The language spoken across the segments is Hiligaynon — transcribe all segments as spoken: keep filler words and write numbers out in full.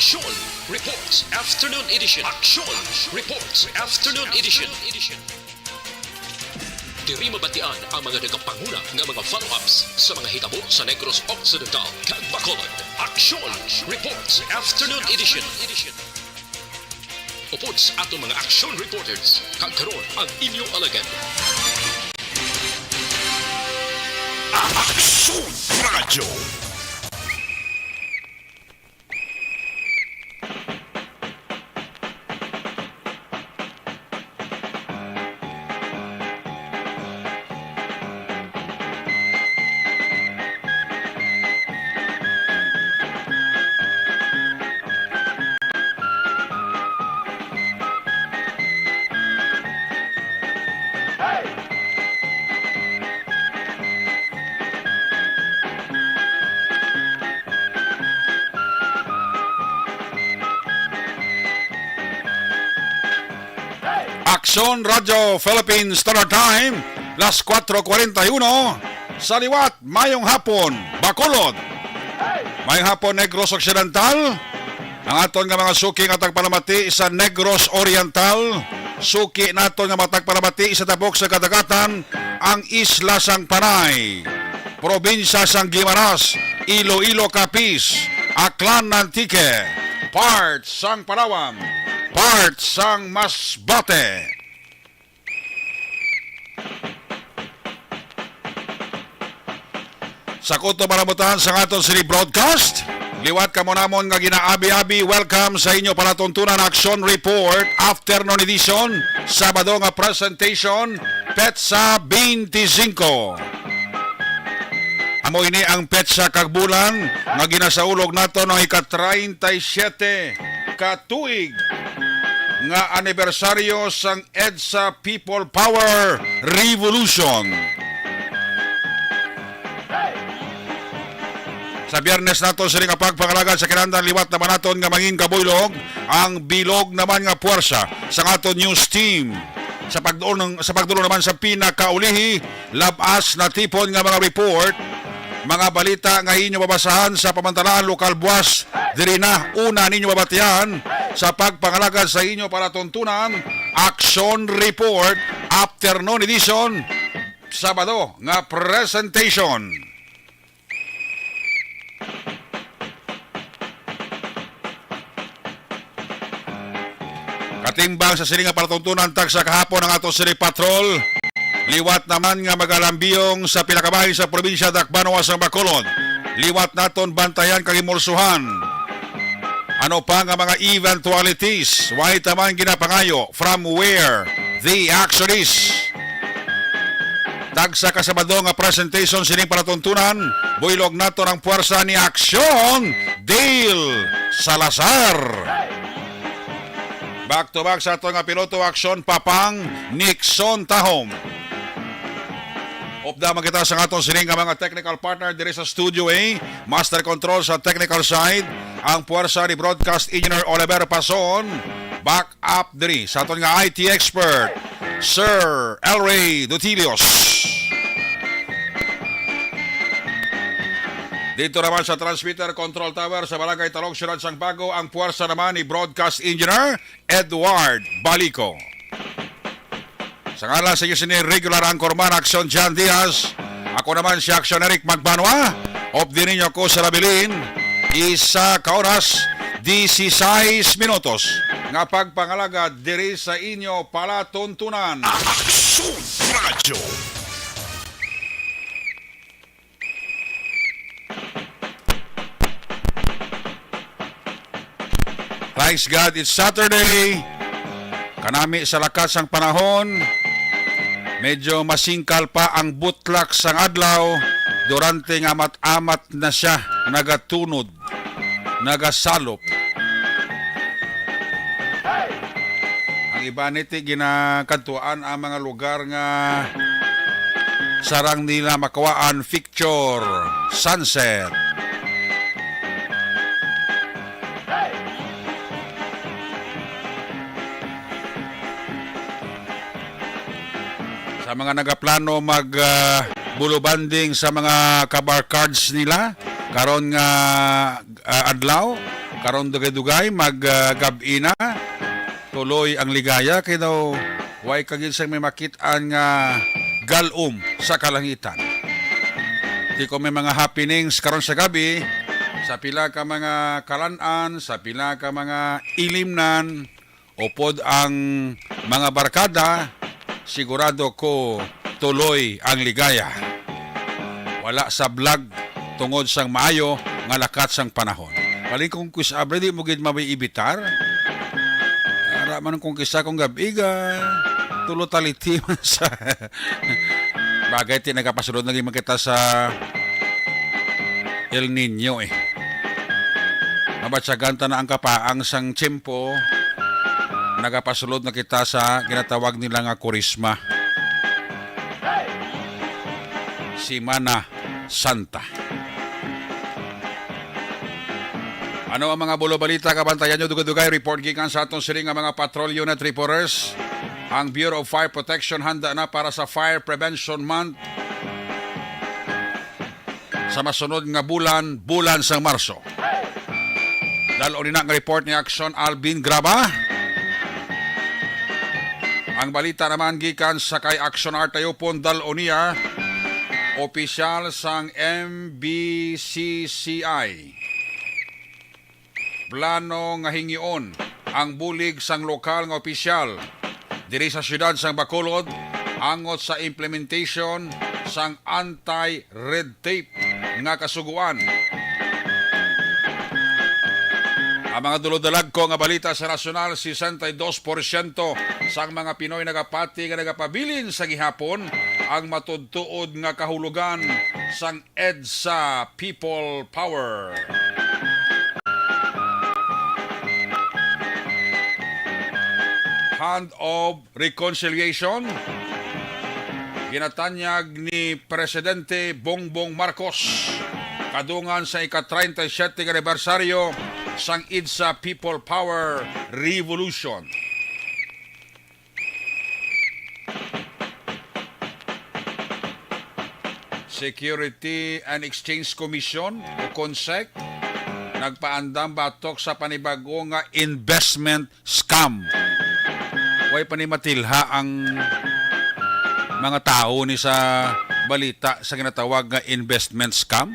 Aksyon Reports Afternoon Edition. Aksyon Reports Afternoon Edition. Diri mabatian ang mga nagapanguna nga mga follow-ups sa mga hitabo sa Negros Occidental kag Bacolod. Aksyon Reports Afternoon Edition. Upod sa aton mga action reporters, kag karon ang inyo alagad. Aksyon Radyo. Aksyon Radyo Philippine Standard Time, las cuatro cuarenta y uno. Sa liwat, mayong hapon, Bacolod. Mayong hapon, Negros Occidental. Ang aton nga mga suki nga tagpalamati sa Negros Oriental, suki naton nga mga tagpalamati sa tabok sa kadagatan, ang Isla sang Panay, probinsya sang Guimaras, Iloilo, Capiz, Aklan, Antique, part sang Palawan, part sang Masbate. Sa kutob nga nabutan sa aton sini broadcast, liwat kamo namon nga ginaabi-abi, welcome sa inyo palatuntunan Action Report, Afternoon Edition, Sabado nga presentation, petsa twenty-five. Amo ini ang petsa kag bulan nga ginasaulog naton ang ika-treinta y siete ka tuig nga anibersaryo sang EDSA People Power Revolution. Sa Biyernes nato sini nga pagpangalagad sa kinahanglan, liwat naman naton nga mangin kabuylog ang bilog naman nga puwersa sa aton news team. Sa pagduol ng, sa pagduol naman sa pinakaulihi, lab-as natipon nga mga report, mga balita nga inyo mabasahan sa pamantalaan lokal buwas diri na una ninyo mabatian sa pagpangalagad sa inyo palatuntunan, Action Report, Afternoon Edition, Sabado nga presentation. Katimbang sa sini nga palatuntunan, tagsa kahapon ang ato sini patrol. Liwat naman nga magalambiyong sa pila ka bahin sa probinsya Dakbanwa sang Bacolod. Liwat naton bantayan kag himulsuhan. Ano pa nga mga eventualities? Way taman ginapangayo from where the action is. Tagsa ka Sabado nga presentation sining palatuntunan, buylog naton ang puwersa ni Aksyon Dale Salazar. Back to back sa ato nga piloto, Aksyon Papang Nixon Tahom. Upda man kita sa aton sining nga mga technical partner diri sa Studio A, Master Control sa technical side, ang puwersa ni Broadcast Engineer Oliver Pason. Back up diri sa aton nga I T expert, Sir Elray Dutilios. Dito naman sa transmitter control tower sa Barangay Talog, Siyudad sang Bago, ang puwersa naman ni Broadcast Engineer Edward Balico. Sa ngalan sa inyo sini regular anchorman, Aksyon John Diaz, ako naman si Aksyon Eric Magbanwa. Updi ninyo ko sa Labilin, isa ka oras, dieciséis minutos nga pagpangalagad diri sa inyo palatuntunan. Aksyon Radyo. Thanks God, it's Saturday. Kanami sa lakat sang panahon, medyo masingkal pa ang butlak sang adlaw, durante nga amat-amat na siya nagatunod, nagasalop. Ang iban niti ginakadtuan ang mga lugar nga sarang nila makuhaan picture, sunset. Sa mga nagaplano mag, ah, bulubanding sa mga kabarkads nila karon nga, ah, adlaw, Karon dugay-dugay, mag, ah, gab-i na. Tuloy ang ligaya kay daw way ka gid sang may makit-an nga galom sa kalangitan. Di ko may mga happenings karon sa gabi, sa pila ka mga kalan-an, sa pila ka mga ilimnan, upod ang mga barkada, sigurado ko tuloy ang ligaya. Wala sa vlog tungod sang maayo nga lakat sang panahon. Kaling kung quiz abre, di mo gid mabay ibitar. Ara man kung kisa kung gabiga, tulo taliti man sa bagay, ti nagapasulod na gid man kita sa El Niño eh. Mabatyagan ta na ang kapaang sang tiyempo, nagapasulod na kita sa ginatawag nila nga Kurisma. Semana Santa. Ano ang mga bulo balita? Kabantayan nyo, dugay-dugay report gikan sa aton sini nga mga patrol unit reporters. Ang Bureau of Fire Protection handa na para sa Fire Prevention Month sa masunod nga bulan, bulan sang Marso. Dal-on ina nga report ni Action Alvin Graba. Ang balita naman gikan sa kay Action Art Tayupon, dal-on niya, opisyal sang M B C C I. Plano nga hingyoon ang bulig sang lokal nga opisyal diri sa siyudad sang Bacolod angot sa implementation sang anti-red tape nga kasugoan. Ang mga dulodalagko nga balita sa nasyonal, sesenta y dos porsyento sang mga Pinoy nagapati nga nagapabilin sa gihapon ang matudtuod nga kahulogan sang EDSA People Power. Hand of Reconciliation, ginatanyag ni Presidente Bongbong Marcos kadungan sa ika-treinta y siete nga anibersaryo sang EDSA People Power Revolution. Security and Exchange Commission o CONSEC nagpaandam batok sa panibag-o nga investment scam. Way pa ni matilha ang mga tawo ni sa balita sa ginatawag nga investment scam.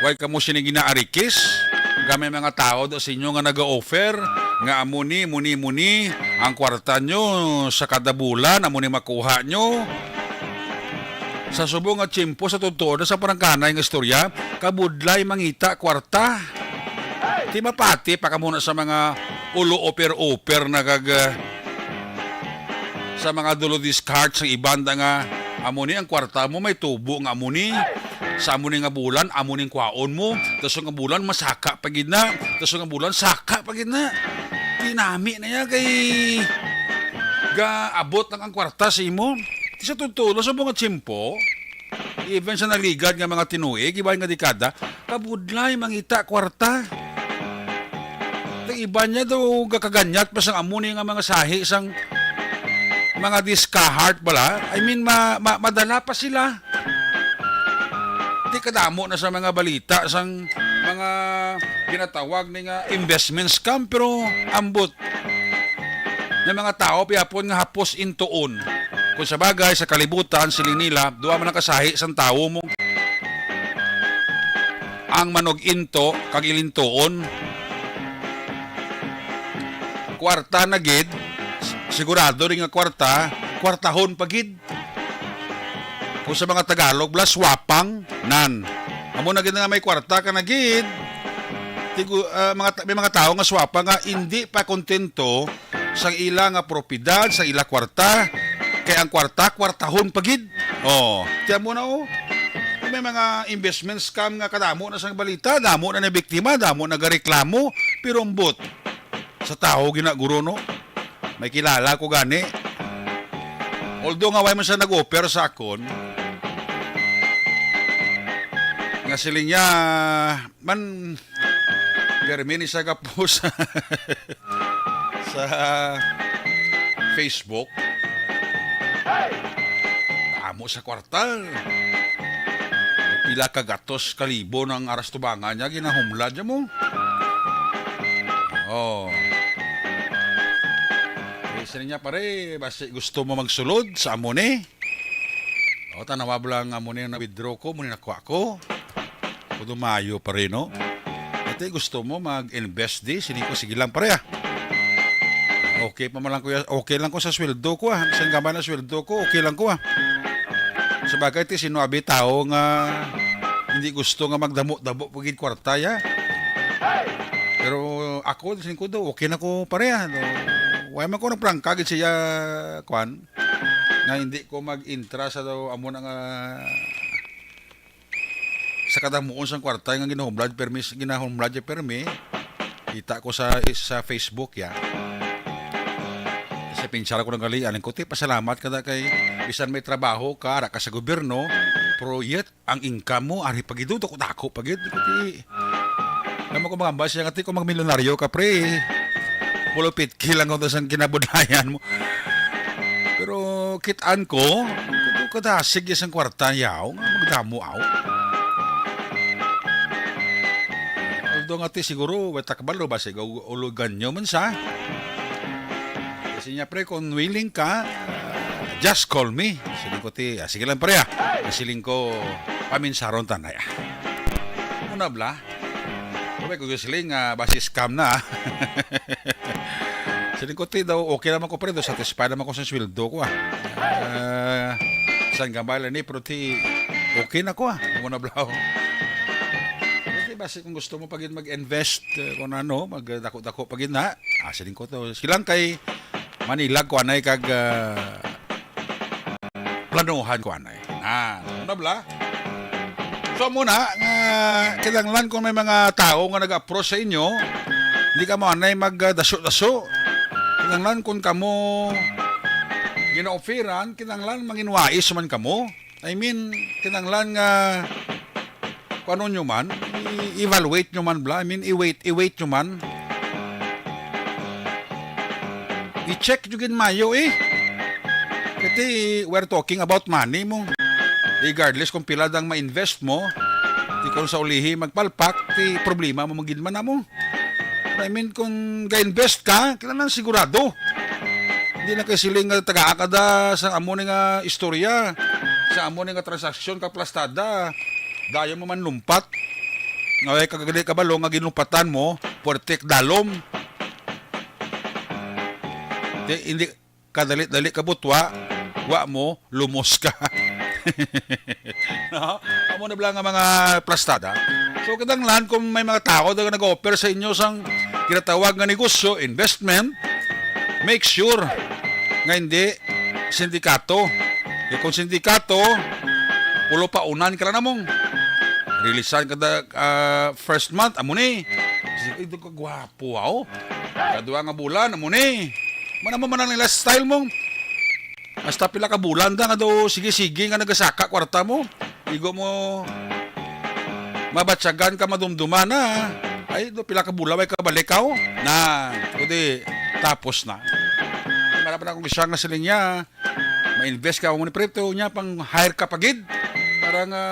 Way kamo sini ginaarikis? Gamay mga tawo do sa inyo nga naga-offer nga amo ni, amo ni, amo ni ang kwarta nyo sa kada bulan, amo ni makuha nyo. Sa subong nga tiyempo, sa totoo na sa parangkanay nga istorya, kabudlay mangita kwarta. Ti mapati pa kamo na sa mga ulo oper-oper na kag, ah, sa mga dulodiscard sa iban da nga, amo ni ang kwarta mo, may tubo nga amo ni. Sa amo ni nga bulan, amo ning kwaon mo. Sa sunod nga bulan, masaka pa gid na. Sa sunod nga bulan, saka pa gid na. Ti nami na ya kay gaabot lang ang kwarta sa imo. Ti sa totoo, sa mga tiyempo, even sa nagligad nga mga tinuig, iban nga dekada, kabudlay mangita kwarta. Ang iban niya daw gakaganyat pa sang amo ni nga mga sahi sang mga discard bala. I mean, ma-, ma-, madala pa sila. Di kadamo na sa mga balita sang mga ginatawag ni nga investment scam, pero ambot nga mga tawo piyapon nga hapos intuon. Kung sa bagay, sa kalibutan, siling nila, duha man ang kasahi sang tawo mo ang manog-into kag ilintuon. Kwarta na gid, sigurado rin nga kwarta, kwartahon pa gid. Kung sa mga Tagalog, bala, swapang, nan. Amo na gid nga may kwarta ka na gid. Tigo, ah, mga ta-, may mga tawo nga swapang nga indi pa kontento sang ila nga propiedad, sa ila kwarta, kay ang kwarta, kwartahon pa gid. Oh, tiyan mo na, oh. May mga investment scam nga kadamo na sang balita, damo na nabiktima, damo nagareklamo, pero ambot sa tawo gina, guro, no? May kilala ko gani. Although nga way man siya nag-offer sa akon, nga siling niya, man, permi ni siya gapost sa Facebook. Amo sa kwarta. pila ka gatos ka libo ang aras tubangan niya, ginahumlad niya mo. Oh. Eh, siling niya, pare, basi gusto mo magsulod sa amo ni? O, tanawa lang, amo ni na-withdraw ko, amo ni nakuha ko. Kuno maayo pa rin, no? Ate, gusto mo mag-invest di? Siling ko, sige lang, pare, ah. Okay pa man lang, kuya. Okay lang ko sa sweldo ko, ah. Sa gamay na sweldo ko, okay lang ko, ah. Sabagay, ti, sino abi tao nga hindi gusto nga magdamo-damo pa gid kwarta, ya? Pero ako, siling ko daw, okay na ko, pare, ah. Wala man ko nagprangka gid siya, kwan, nga hindi ko mag-intra sa daw amo na nga sa kadamuon sang kwarta nga ginahumlad permi, ginahumlad niya permi. Kita ko sa, sa Facebook, ya. Sa pinsara ko nang gali, aling ko, ti, pasalamat ka na kay bisan may trabaho ka, ara ka sa gobyerno, pero yet, ang income mo, ari pa gid, dako-dako pa gid. Ti, alam mo ko, mga ambas, siya nga, ti, kung magmilyonaryo ka, pre, pulupit kilang ko sang kinabudlayan mo. Pero kitaan ko, kuno kadasig isang kwarta yaw, nga magdamo aw. Although nga ti siguro, wait, takbalo ba, sigaw ulugan nyo man sa. Kasi niya, pre, kung willing ka, ah, just call me. Siling ko ti, ah, sige lang, pre, ah. Siling ko, paminsaron tanay, ah. Una bla? Sabi ko, siling, ah, basi scam na, ah. Siling ko ti daw, okay naman ko, pre, daw satisfied naman ko sa sweldo ko, ah. Ah, san gamay lang ni, pero ti, okay na ko, ah. Amo na bla, oh. Ti, basi kung gusto mo pa gid mag-invest, eh, kung ano, magdako-dako pa gid na. Ah, siling ko to. Silang kay Manila ko anay kag, ah, planuhan ko anay. Ah, ano bla? So, muna, nga, kinahanglan kung may mga tao nga nag-approach sa inyo, hindi ka mo anay magdaso-daso. Kinahanglan kung kamo ginaoferan, kinahanglan manginwais man kamo. I mean, kinahanglan nga, kung ano nyo man, i-evaluate nyo man, bla. I mean, i-wait, i-wait nyo man. I-check nyo gid mayo, eh. Kasi we're talking about money mo. Regardless kung pila dang ma-invest mo, ti kung sa ulihi magpalpak, ti problema mo man gid man na mo. Pero I mean, kung ga-invest ka, kailangan sigurado. Hindi na kay siling nga tagaa ka da sa amo ni nga istorya, sa amo ni nga transaksyon ka plastada. Dayon mo man lumpat. Nga way kagali kabalo nga ginumpatan mo, puwertek dalom. Di, hindi kadali-dali ka butwa, wa mo, lumos ka. No? Amo na bala nga mga plastada. So, kinahanglan kung may mga tao na nag-offer sa inyo sang ginatawag nga negosyo, investment, make sure nga hindi sindikato. Kay kung sindikato, pulo pa unan ka lang namong. Releasean ka da, ah, first month, amo ni. Sige, "Ay, doon ka gwapo, aw." Kadua nga bulan, amo ni. Manamo man ang nila style mo. Hasta pila ka bulan da nga daw sige-sige nga nagasaka kwarta mo. Igo mo mabatyagan ka madumduman na. Ay, do pila ka bulan may kabalik ka, oh. Na, kundi tapos na. Mara pa na akong isa nga siling niya, ma-invest ka mo ni prepto niya, pang hire ka pagid. Para nga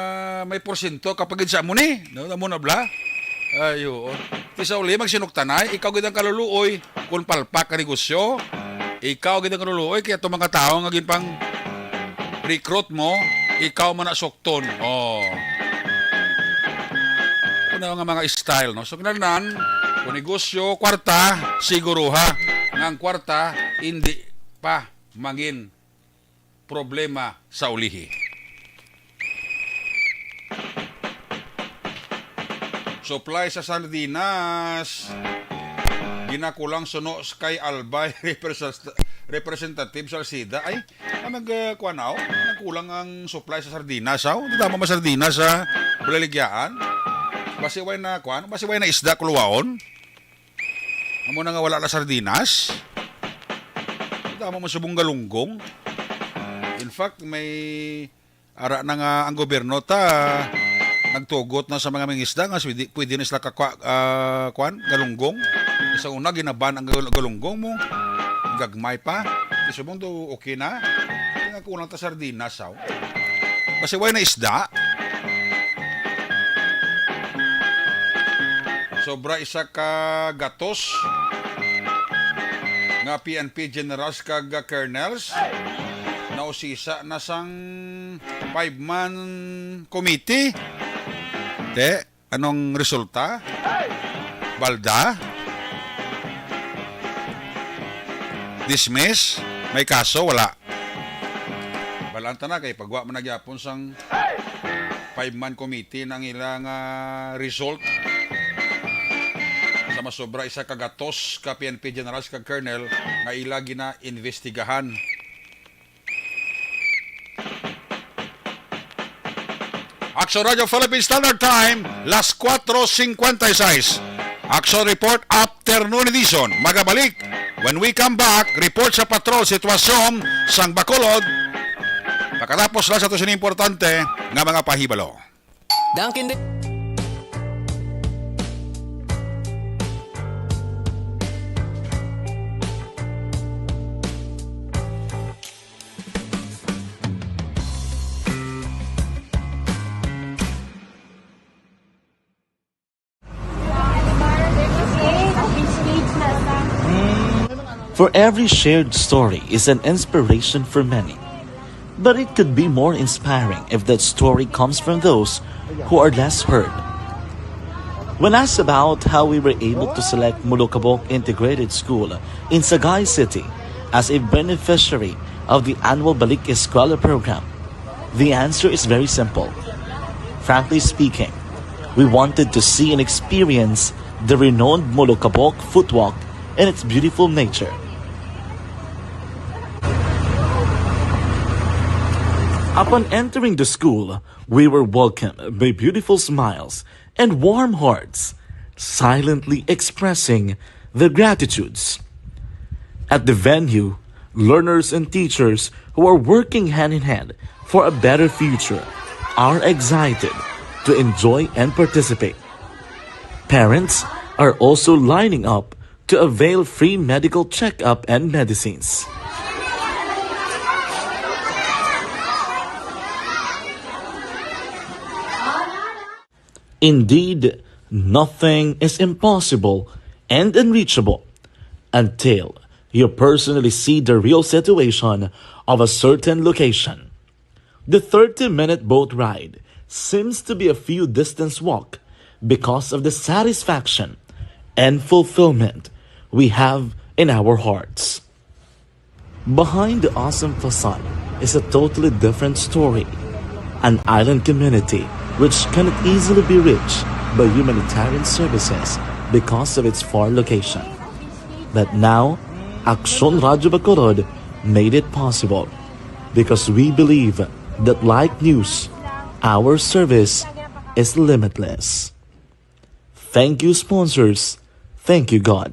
may porsyento ka pagid sa amo ni. No, amo na bla. Ay, oo. Ti sa uli, magsinuktanay, ikaw gid ang kaluluoy. Kung palpak ka negosyo, ikaw gid ang kaluluoy, kaya itong mga tao nga ginpang recruit mo, ikaw man na sukton. Oh. Ano nga mga style, no? So, kinahanglan, kung negosyo, kwarta, siguruha nga ang kwarta, hindi pa mangin problema sa ulihi. Supply sa sardinas. Ginakulang suno kay Albay, represent-, representative sa Salcida. Ay, ang nag, uh, kuwan, aw? Nagkulang ang supply sa sardinas, aw? Di tama ba sardinas sa Balaligyaan? Basi way na, kuwan? Basi way na isda, kuluwaon? Amo na nga wala na sardinas. Tama mo subong galunggong. In fact, may ara na nga ang gobyerno ta nagtugot na sa mga mangisda nga pwede, pwede na sila kakwa, ah, kwan, galunggong. Sa una, ginaban ang gal-, galunggong mo. Gagmay pa. Di subong do, okay na. Kaya kulang ta sardinas, aw. Basi way na isda. Sobra isa ka gatos nga P N P generals kag colonels nausisa na sang five-man committee. Te, anong resulta? Balda? Dismiss? May kaso? Wala. Balaan ta na kay pagwa man na gyapon sang five-man committee nang ilang, ah, result sa masobra isa ka gatos ka P N P generals kag colonel nga ila ginaimbestigahan. Action Radio Philippine Standard Time, las cuatro cincuenta y seis. Action Report Afternoon Edition. Magabalik when we come back, report sa patrol sitwasyon sang Bacolod. Pagkatapos lang sa to sini importante nga mga pahibalo. Dunkin' Di- For every shared story is an inspiration for many. But it could be more inspiring if that story comes from those who are less heard. When asked about how we were able to select Molokabok Integrated School in Sagay City as a beneficiary of the annual Balik Eskwela program, the answer is very simple. Frankly speaking, we wanted to see and experience the renowned Molokabok Footwalk and its beautiful nature. Upon entering the school, we were welcomed by beautiful smiles and warm hearts, silently expressing their gratitudes. At the venue, learners and teachers who are working hand in hand for a better future are excited to enjoy and participate. Parents are also lining up to avail free medical checkup and medicines. Indeed, nothing is impossible and unreachable until you personally see the real situation of a certain location. The thirty-minute boat ride seems to be a few distance walk because of the satisfaction and fulfillment we have in our hearts. Behind the awesome facade is a totally different story, an island community which cannot easily be reached by humanitarian services because of its far location. But now, Aksyon Radyo Bacolod made it possible because we believe that like news, our service is limitless. Thank you, sponsors. Thank you, God.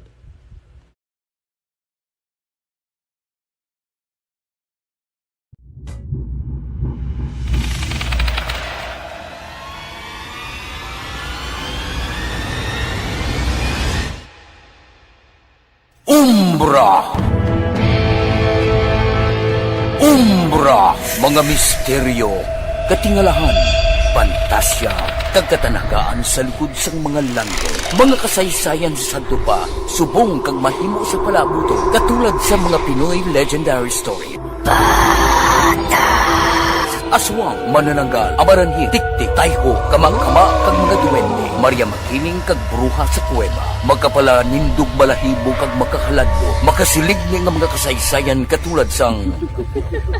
Umbra. Umbra, mga misteryo, katingalahan, pantasya, kag katanagaan sa likod sang mga langgam. Mga kasaysayan sa sadto pa, subong kag mahimo sa palaabuton, katulad sa mga Pinoy legendary story. Aswang, manananggal, amaranhit, tiktik, tayho, kamangkama, kag mga duwende, Maria Makiling kag bruha sa kuweba, makapalanindog balahibo kag makahaladlok, makasiligni nga mga kasaysayan katulad sang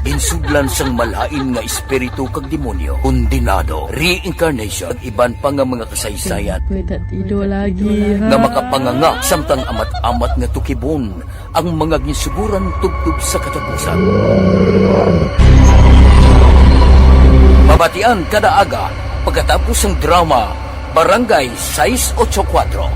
ginsudlan sang malain nga espiritu kag demonyo, kondenado, reincarnation, kag iban pa nga mga kasaysayan May tatido lagi, ha? nga makapanganga samtang amat-amat nga tukibon ang mga ginsuguran tubtob sa katapusan. Mabatian kada aga pagkatapos sang drama Barangay sais ocho kuwatro.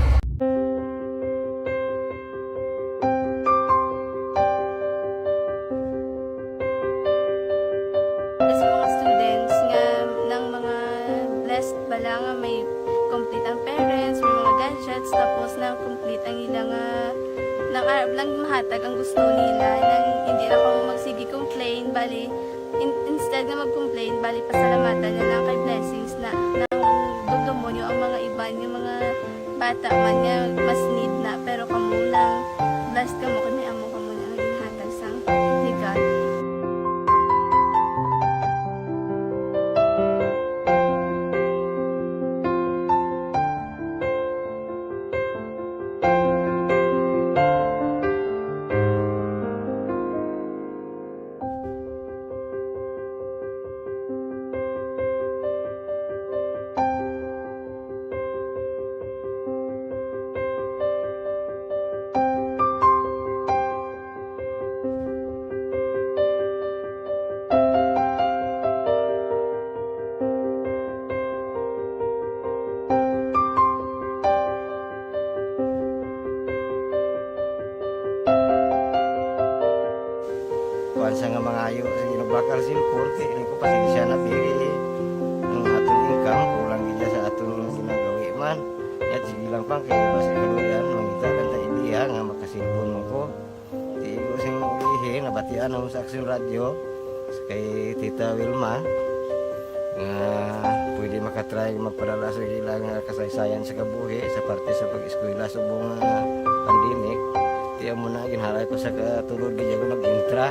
Sa mga students nga nang mga blessed bala nga may complete ang parents, may mga gadgets, tapos nang complete ang ila nga nang arab lang mahatag ang gusto nila, nang hindi na kamo magsige complain, bali in, instead nga mag-complain, bali pasalamatan na lang kay blessings na nang dugdumon nyo ang mga iban nga mga Bata man nga mas need na, pero kamo lang, blessed kamo kay may amo kamo nga ginhatag sang ni God. Kuwan siya nga mangayo, sige, nagbakal sin forty. Ano ko, pasensya na, biri. Ang aton income, kulang gid sa aton ginagawi man. Yat, sige lang, pang, kay basi kaluyan, mangita lang ta ideya nga makasilpon mo ko. Di ko sing ihi, nabatian ako sa Aksyon Radyo, kay Tita Wilma, nga pwede makatry magpadala sa ila nga kasaysayan sa kabuhi sa parte sa pag-eskwela subong nga pandemic. Di amo na, ginhalay ko sa katulod, di ako nag-intra.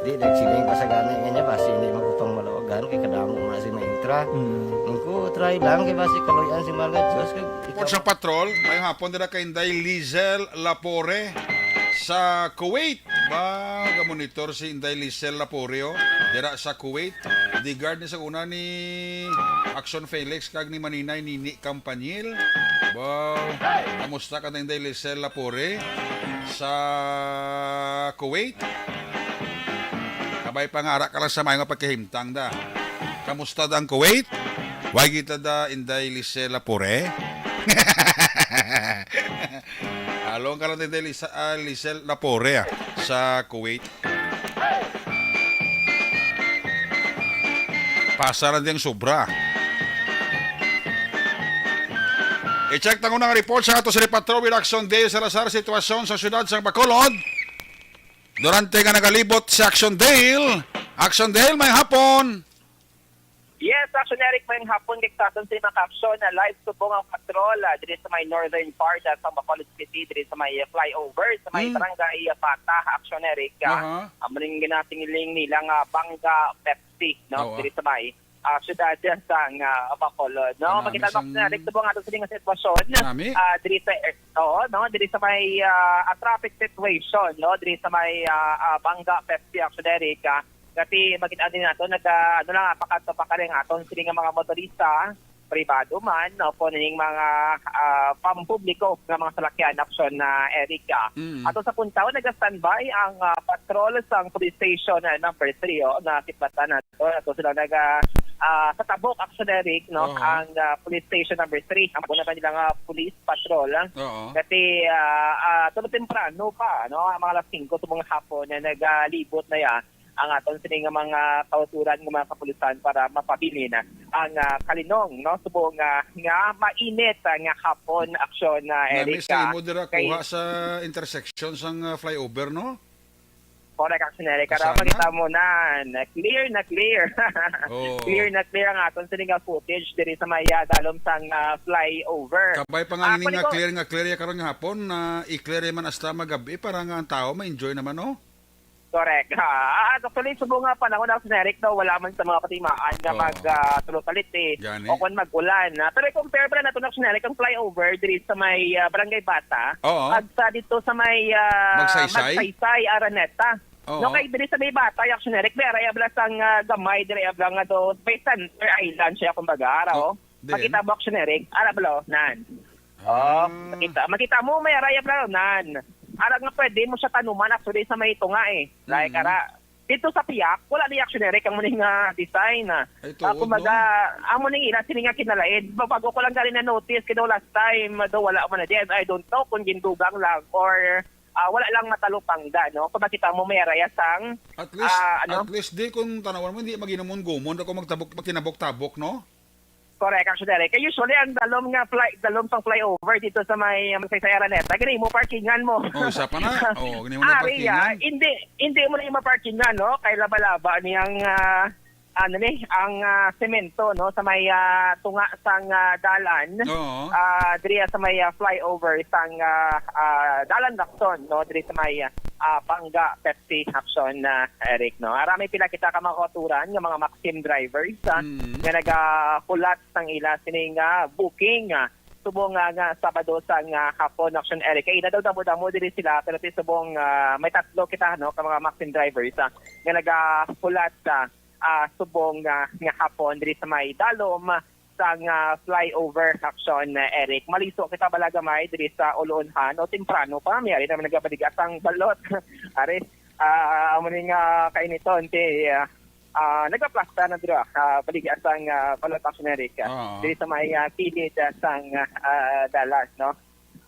Di, nagsiling pa sa gani nga niya, basi hindi man ko pang malawagan, kay kadamo mo na si maintra. Mm. Ang ko, try lang, kay basi kaluyan si mga Diyos, kag ikaw. Report sa patrol, may hapon dira kay Inday Lizel Lapore sa Kuwait. Ba, ga-monitor si Inday Lisel Laporio dira sa Kuwait. Di guard ni sa una ni Action Felix kag ni Maninay Nini Campanyil. Ba, kamusta ka na, Inday Lisel Lapore sa Kuwait? Kabay pa nga ara ka lang sa mayo nga pagkahimtang da. Kamusta da ang Kuwait? Way kita da, Inday Lisel Lapore? Along ka lang, Inday Lisa-, ah, Lisel Lapore, ah, sa Kuwait. Pasa lang din sobra. I-check tango ng report sa ato sa Patrol with Action Dale Salazar, sitwasyon sa siyudad sa Bacolod. Durante nga nagalibot si Action Dale. Action Dale, may hapon. Yes, Action Eric, may hapon kay sa aton sa mga aksyon na live subong ang patrol, ah, diri sa may northern part, ah, sa Bacolod City, diri sa may, ah, flyover, sa may Hmm. barangay, ah, Bata, Action Eric, ah, Aha. amo ning ginasingiling nila nga Bangga Pepsi, no? Oo, ah. Diri sa may, ah, syudad sa, ah, Bacolod, no? Kanami Makita mo, sang Action Eric, subong ato sa nga sitwasyon, Nami. ah, diri sa, eh, oo, no? Diri sa may, ah, ah, traffic situation, no? Diri sa may, ah, ah, Bangga Pepsi, Action Eric, ah, Kasi makita din nato, nag, ah, ano lang, pakadto pa kali ang aton sini nga mga motorista, pribado man, o po ning mga, ah, pampubliko nga mga salakyan, Action na Erica. Mm. Ato sa puntaw, nag-standby ang, ah, patrol sang police station, ah, number three, oh, na Kitbatan nato. Ato sila nag, ah, ah, sa Tabok, Action Eric, no? Oho. Ang, ah, police station number three. Ang una pa nila nga police patrol, ah. Oo. Kasi, ah, ah, tulo temprano pa, no? Ang mga alas singko subong hapon na nagalibot na ya ang aton sini nga mga kauturan nga mga kapulisan para mapabilin ang, ah, kalinong, no? Subong nga, nga mainit, ah, nga hapon, Action na Nami Erica. Sa imo dira Kay kuha sa intersection sang, ah, flyover, no? Correct, Action Erica. Sana. Makita mo na, na clear na clear. Oo. Clear na clear ang aton sini nga footage diri sa may, ah, dalom sang, ah, flyover. Kabay pa nga Ah, ini nga pwede ko clear nga clear ya karon nga hapon, na i-clear man hasta magabi para nga ang tao ma-enjoy naman, no? Correct. Ha, ah, actually, subong nga panahon na generic daw, wala man sa mga patimaan nga Oo. mag, ah, tulo-talit, eh, Gani. o kung mag-ulan. Ah, pero i-compare pa nato na generic ang flyover diri sa may, ah, Barangay Bata. Oo. At sa dito sa may, ah, Magsaysay? Magsaysay, Araneta. Oo. No, kay diri sa may Bata, yung generic, may area bala sang, ah, gamay, diri bala nga do, may center island siya, kumbaga, ara, Oh, oh. Then? Makita mo, generic, ara bala, oh, nan. Oh, Ah. makita, makita mo, may area bala, oh, nan. Ara nga pwede mo siya tanuman, actually, sa may tunga, eh. Like, Mm. ara, dito sa Piak, wala ni action, Eric, ang muning, ah, design, ah. Ay, Ah, tuod, kumbaga, no? Amo ning ila sini nga kinalain. Ba-, bago ko lang gali na notice, kay daw last time, daw wala man na din. I don't know kung gindugang lang or, ah, wala lang matalupangda, no? Kung makita mo, may araya sang, At least, ah, ano? at least di kung tanawan mo, hindi maginumon-gumon ako magtabok, magtinabok-tabok, no? Correct, actually, Eric. Kaya usually, ang dalom nga fly, dalom sang flyover dito sa may, um, sa, sa Araneta, gani mo parkingan mo. Oh, isa pa na. Oh, gani mo na Ari, ah, parkingan. hindi, hindi mo na yung maparkingan, no? Kay laba-laba niyang, ah, ano ni, ang, ah, semento, no, sa may, ah, tunga sang, ah, dalan, Oo. ah, diri sa may, ah, flyover sang, ah, ah, Dalan Lacson, no, diri sa may, ah, Banga Pepsi Action, ah, Eric, no. Ara may pila kita ka mga kauturan nga mga Maxim drivers, ah, Mm. nga nagahulat sang ila sini nga booking, ah, subong nga, nga Sabado sang, ah, hapon, Action Eric. Kay ina daw damo-damo diri sila, pero ti subong, ah, may tatlo kita, no, ka mga Maxim drivers, ah, nga nagahulat, ah, ah, subong, ah, nga hapon diri sa may dalom sang, ah, flyover, Action, ah, Eric. Maliso kita bala gamay diri sa uloonhan o temprano pa, may ari naman nagabaligas ang balot. Ari, ah, amo ni nga kainiton ti, ah, ah, nagaplastar na dira, ah, baligas ang, ah, balot, Action Eric, ah, Oo. diri sa may, ah, kilid, ah, sang, ah, dalan, no?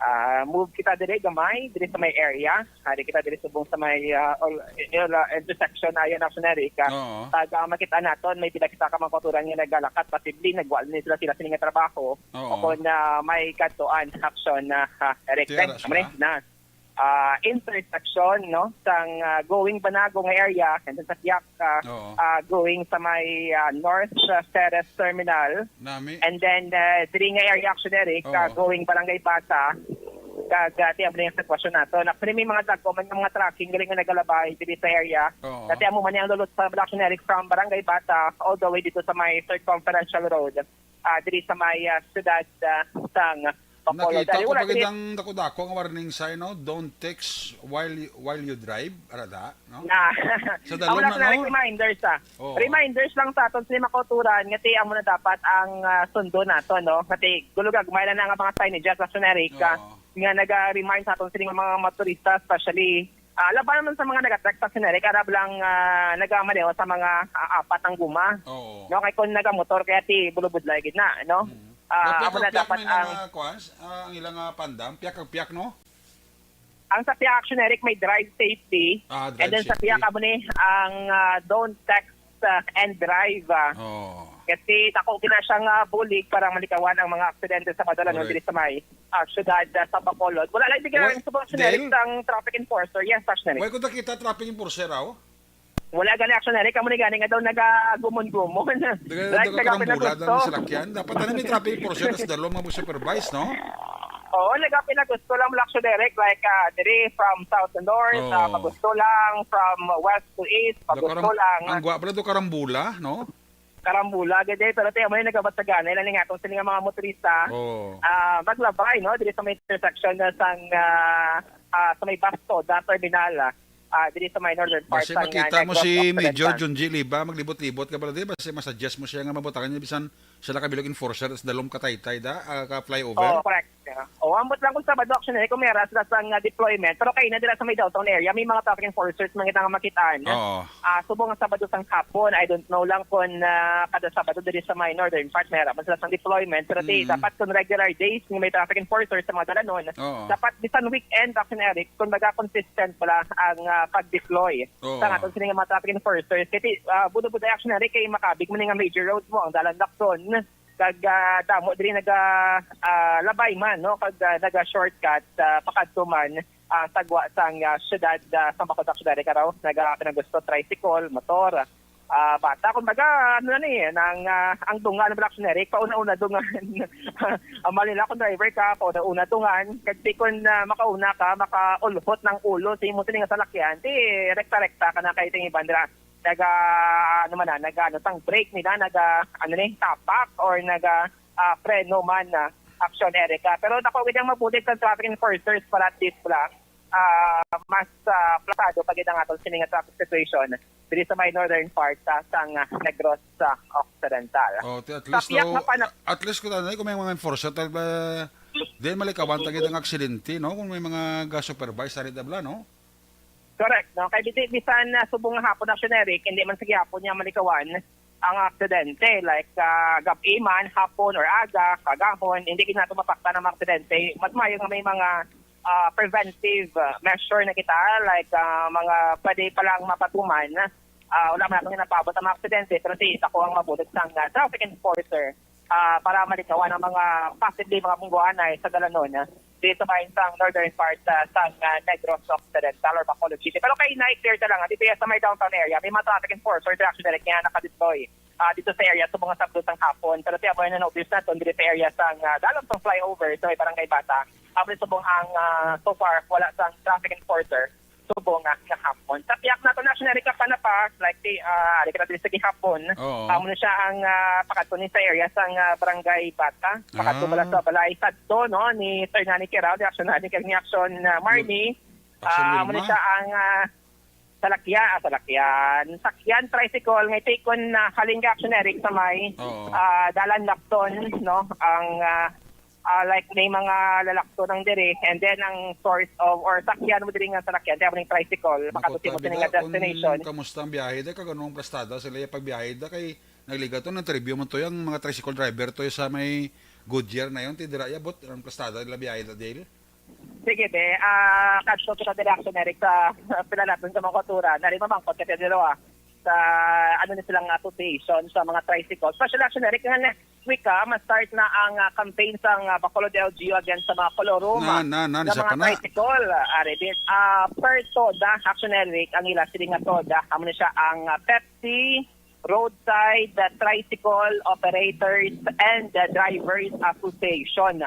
Ah, move kita diri gamay, diri sa may area. Ah, di kita diri subong sa may, ah, ol-, ol-, ah, intersection ayon, Action Eric, ah. Oo. Pag, ah, makita naton, may pila kita ka mga kauturan nga nagalakat, posible nagwala ni sila, sila sini nga trabaho. Oo. O kon, ah, may kadtuan, Action, ah, ah, Eric. Ti ara Thanks, sila? Mre, na. Ah, intersection, no, sang, ah, going Banago nga area, and then sa Piak, ah, Oo. ah, going sa may, ah, North, ah, Ceres Terminal. Nami. And then, ah, diri nga area, Action Eric, ah, Oo. going Barangay Bata, kag, ah, ti amo ni ang sitwasyon nato. Actually, may mga dagko man nga mga trucking gali nga nagalabay diri sa area. Oo. Dati amo man ni ang lulot sa Action Eric from Barangay Bata all the way dito sa may Circumferential Road, ah, diri sa may, ah, siyudad, ah, sang Bacolod. Nakita Dali, ko wala pa gid diri ang dako-dako nga warning sign, no? "Don't text while you, while you drive." Ara da, no? Na. Sa dalom Amo na, na, no? Reminders, ah. Oo. Reminders lang sa aton sa mga kauturan nga ti amo na dapat ang, ah, sundo nato, no? Nga ti gulugagmay lang na nga mga signages, Action Eric, ah, Oo. nga naga-remind sa aton sa mga motorista, especially, ah, laban naman sa mga nagatext, Action Eric, arab lang, ah, nagamaneho sa mga, ah, apat ang guma. Oo. No, kay kung nagamotor kaya ti bulubudlay gid na, no? Mm. Ah, Mapiak amo na ang piak dapat may ang mga kuwan, ah, ang ilang, ah, pandam, piak ang piak, no? Ang sa Piak, Action Eric, may drive safety. Ah, And then drive sa Piak, safety. amo ni ang, ah, don't text, ah, and drive, ah. Oh. Kasi dako gina siya nga bulig para malikawan ang mga aksidente sa madalanon Correct. diri sa may, ah, syudad, ah, sa Bacolod. Wala lang bigyan Why, sa Action Eric Del? sang traffic enforcer. Yes, Action Eric. Why ko nakita traffic enforcer, aw? Wala gani, Action Eric. Amo ni gani nga daw nagagumon-gumon. Daga, Like, daga karambula nagapinagusto. lang sa salakyan. Dapat ano may traffic enforcer sa dalom nga mag-supervise, no? Oo, nagapinagusto lang, Action Eric. Like, ah, diri from south to north, Oo. ah, pagusto lang. From west to east, Daga pagusto karam-, lang. Ang gwa pala do karambula, no? Karambula, gid eh. Pero ti, amo ni nagabatagana. Ilan nga itong sila nga mga motorista. Oo. Ah, maglabay, no? Diri sa may intersection na sang, ah, ah, sa may Basto, da terminal, ah. ah, diri sa may northern part Basi sang, ah, makita mo Negros si Major Occidental. Junji Liba, maglibot-libot ka pala di, basi masuggest mo siya nga mabutangan niya bisan siya lang kabilog enforcer sa dalom ka taytay da, ah, ka flyover. Oo, correct. Yeah. O, ambot lang kung Sabado, Action Eric, kung may ara sila sang, ah, deployment. Pero kay na dira sa may downtown area, may mga traffic enforcers man kita nga makitaan. Oo. Ah, subong nga Sabado sang hapon, I don't know lang kung, ah, kada Sabado diri sa may northern part, may ara man sila sang deployment. Pero ti, Mm. dapat kung regular days nga may traffic enforcers sa mga dalanon, Oo. dapat bisan weekend, Action Eric, kung baga consistent pala ang, ah, pag-deploy Oo. sa aton sini nga mga traffic enforcers. Kay ti, ah, budo-budo, Action Eric, kay makabig man nga major road mo, ang Dalan Lacson, kag, ah, damo diri naga, ah, labay man, no? Kag, ah, naga-shortcut, ah, pakadto man, ah, sa gwa sang, ah, syudad, ah, sa Bacolod, Action Eric, araw, naga, kung gusto, tricycle, motor, ah, bata. Kumbaga, ano na ni, nang, ah, ang dungan, Action Eric, pauna-una dungan. Amal nila kung driver ka, pauna-una dungan. Kag di kun, ah, makauna ka, makaulhot ng ulo sa imo sini nga salakyan, ti rekta-rekta ka na kay ting iban dira. Naga, ano man na, naga, ano, sang brake nila, naga, ano ni, tapak or naga, ah, preno man na, Action Eric. Ah, pero dako gid ang mabulig sa traffic enforcers para at least wala, ah, mas, ah, plasado pa gid ang aton sini nga traffic situation diri sa may northern part, ah, sang, ah, Negros, ah, Occidental. Oh, ti-, at Sa least piyak daw, nga pana- at least kung ano, kung may mga enforcer, tal-, ah, di malikawan ta gid ang aksidente, no? Kung may mga ga-supervise, ari tabla, no? Correct, no? Kay di, bisan na subong nga hapon, Action Eric, hindi man sa gihapon niya malikawan ang aksidente. Like, ah, gab-i man, hapon, or aga, kagahon, hindi gid nato mapaktan ang mga aksidente. Mas maayo nga may mga, ah, preventive, ah, measure na kita, like, ah, mga pwede pa lang mapatuman. Ah, wala man nato ginapaabot ang mga aksidente, pero ti, ako ang mabulig sang, ah, traffic enforcer, ah, para malikawan ang mga possibly mga bungguanay sa dalanon, ah. dito sa may sa northern part ah, sa ah, Negros Occidental or Bacolod City. Pero kay night clear talaga, dito yan sa may downtown area, may mga traffic enforcer, traffic direct nga nakadeploy ah, dito sa area, subong nga sabdo sang hapon. Pero tiya mo na obvious naton dito sa area sa ah, dalom sang flyover sa may Barangay Bata. Amo subong ang ah, so far, wala sang traffic enforcer subong nga nga hapon. Sa piyak nato na siya narika pa na pa, like the, ah, di ka na sa gihapon. Oo. Amo na siya ang ah, pakadto ni sa area sa ah, Barangay Bata. Pakadto Ah. Bala sa balay sadto, no, ni Sir Nani Kirao, ni Action Nani Kirao, ni Action ah, Marnie. Action Ah, amo na Wilma. siya ang ah, salakyan, ah, salakyan. Sakyan, tricycle, nga itikon na haling kay Action Eric sa may Oo. ah, Dalan Lacson, no? Ang ah, ah, like may mga lalakson ang diri, and then ang source of or sakyan mo diri nga salakyan, kaya mo ning tricycle, Makot makatuti mo tabi sa da, inyong destination. Kung kamusta ang biyahe da, kag anong plastada sila yung pagbiyahe da, kay nagligaw to ng tribyo mo to yung mga tricycle driver to yung sa may Goodyear na yun, tidira yabot, anong plastada nila biyahe da, Dale? Sige, be. Ah, kadto kita diri, Action Eric, sa pinalaton sa mga kultura. Nari mamangkot ka diri, ah, sa ano ni silang association sa mga tricycle. Special, Action Eric, nga next week, ah, ma-start na ang ah, campaign sa ah, Bacolod L G U against sa mga kolorum Na, na, na, nga isa mga pa na. Tricycle. Ah, ari, be. Ah, per toda, Action Eric, ang ila sini nga toda. Amo na siya ang ah, Pepsi Roadside ah, Tricycle Operators and ah, Drivers Association.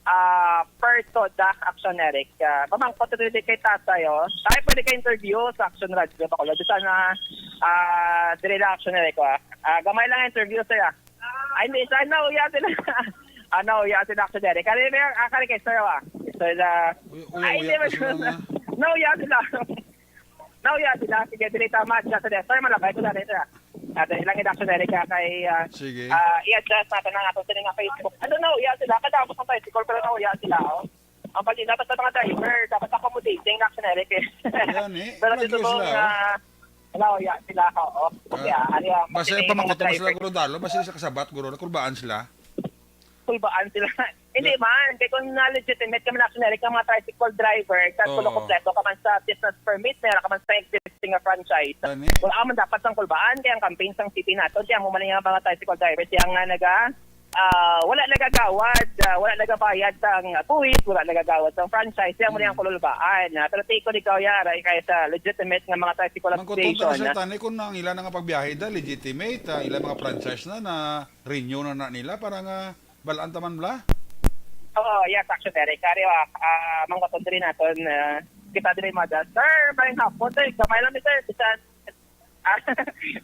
Ah, per toda, Action Eric. Ah, mamangkot diri kay tatay, oh. Tayo pwede ka interview sa Action Radio Bacolod. Di sana, ah, diri lang, Action Eric, ah. Ah, gamay lang interview, sir, ah. Ay, hindi, sir, nauya sila. Ah, nauya sila, Action Eric. Kani, may, ah, kani kay sir, ah. Sir, ah, Uy, uy, ay, uy, hindi, uy, uy, uy. nauya sila. Nauya sila. Sige, dili, tama, sila, sir. Sir, malabay ko na rin, sir. Ah, dali lang, Action Eric, ah, kay, ah, Sige. ah, i-adjust natin ang ato sila nga Facebook. Ano, nauya sila. Kadamo sa tricycle, pero nauya sila, oh. Ang pag dapat sa mga driver, dapat accommodating na, Action Eric, eh. Yan, eh. Pero Lagi dito sila, pong, oh. ah, nauya sila, oo. Ah, Kaya, ano yung, basta pati yung mga pamangkot mo sila driver. Guro Dalo, basta sila kasabat, Guro, nakulbaan sila. Kulbaan sila. Hindi Yeah. man, kaya kung na-legitimate ka man, Action Eric, ang mga tricycle driver, sa Oo. tulo kompleto ka man sa business permit, meron ka man sa existing nga franchise. Gani. Wala man dapat sang kulbaan, kaya ang campaign sang city nato, kaya mo man yung mga tricycle drivers, kaya nga naga, ah, wala nagagawad, ah, wala nagabayad sang buwis, wala nagagawad sang franchise, kaya mo na yung kulbaan. Ah, pero take ko ikaw, Yara, kaya sa legitimate nga mga tricycle Mangkuton ta na association. sa tani kung ang ila na nga pagbiyahe da, legitimate, ah, ila mga franchise na, na-renew na, na nila para nga balaan taman bla. Oo, yes, actually, Eric. Kari, ah, ah, mangkuton diri naton, ah, kita diri, mada. Sir, may hapon, sir. Gamay lang ni sir. Bisan, ah,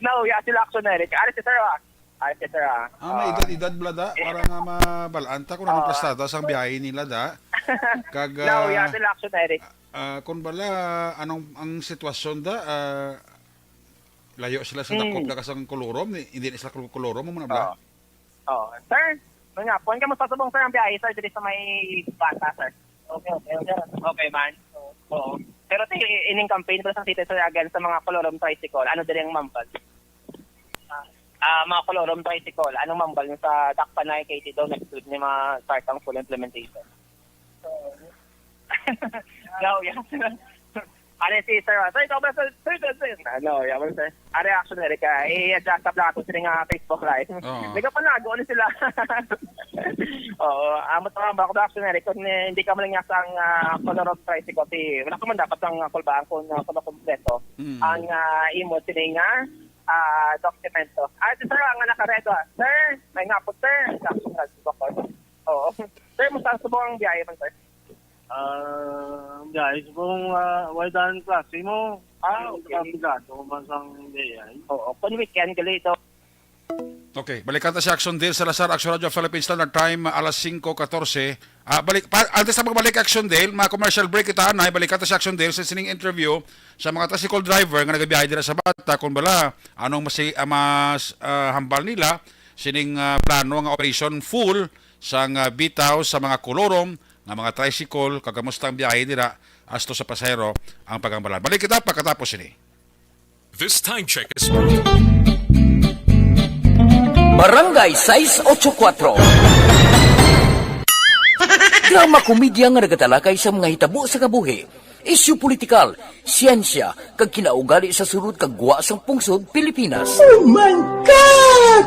no, yeah, sila, actually, Eric. Ari si sir, ah. Ari si sir, ah. Ah, may Ah, edad-edad bla da, para nga mabalaan ta kung anong Oo. Plastada sang biyahe nila da. Kag, No, yeah, ah, sila, actually, Eric. ah, kung bala, anong ang sitwasyon da, ah, layo sila sa Mm. dakop na kasang Kolorom, ni- hindi na sila Kolorom, mo na bla? Oo. Oo. Sir, may hapon, kamusta subong, sir, ang biyahe, sir, diri sa may Bata, sir? Okay, okay, okay. Okay man. Oo. Pero ti ining campaign, pero sa city, sir, against sa mga Kolorom tricycle, ano diri ang mambal? Ah, mga Kolorom tricycle, anong mambal nyo sa Dakpanay, Katy daw, next week ni mga start ang full implementation? No, yeah. Ano si sir? Sir, ikaw ba, sir? Sir, sir, sir. Ano, yeah, well, sir. Ano, actually, Eric, ah, i-adjust up lang ako sa nga Facebook Live. Oo. Nagapanago ni sila. Oo, amo to ang bako, actually, Eric, kung eh, hindi ka man nga sang ah, Kolorom tricycle, si, wala ka man dapat ang ah, kulbaan kung uh, kumakompleto Mm. ang ah, imo sini nga ah, dokumento. Ah, si sir, ang nakaredo, ah. Sir, may nga po, sir. Sa action Live, bako. Oo. Sir, musta subong ang biyahe man, sir? Ah, guys, kung uh, way daan klase mo, Ah, okay. Kapigado, masang day ay. Oo. Kung weekend, gali ito. Okay, balikan ta si Action Dale Salazar, Action Radio Philippine Standard Time, alas singko katorse. Ah, balik, pa, antes sa magbalik Action Dale, mga commercial break kita, anay, balikan ta si Action Dale sa sining interview sa mga tricycle driver nga nagabiyahe dira sa Bata, kung bala, anong masi, ah, mas ah, hambal nila, sining ah, plano nga operation full sang ah, bitaw sa mga Kolorom nga mga tricycle, kag kamusta ang biyahe dira, asto sa pasahero ang paghambalan. Balik kita pagkatapos sini. This time check is Barangay sais ocho kuatro. Drama komedya nga nagatalakay sa mga hitabo sa kabuhi, isyu politikal, siyensya, kag kinaugali sa sulod kag gwa sang pungsod Pilipinas. Oh my God!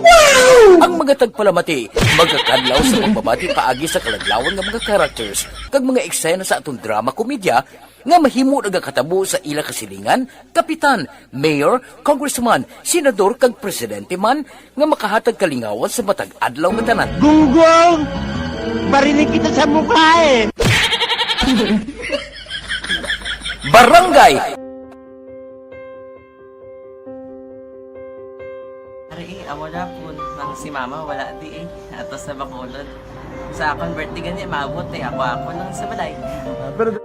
Wow! Ang mga Tagpalamati, magkakadlaw sa pagbabati paagi sa kalaglawan nga mga characters kag mga eksena sa aton drama komedya nga mahimo nagakatabo sa ila kasilingan, kapitan, mayor, congressman, senador kag presidente man nga makahatag kalingawan sa matag adlaw nga tanan. Gunggong! Barinig kita sa mukha eh! Barangay Ari, eh, amo na po. Nang si mama, wala di eh. Ato sa Bacolod. Sa akon birthday gani, maabot eh. Ako, ako lang sa balay. Ah, pero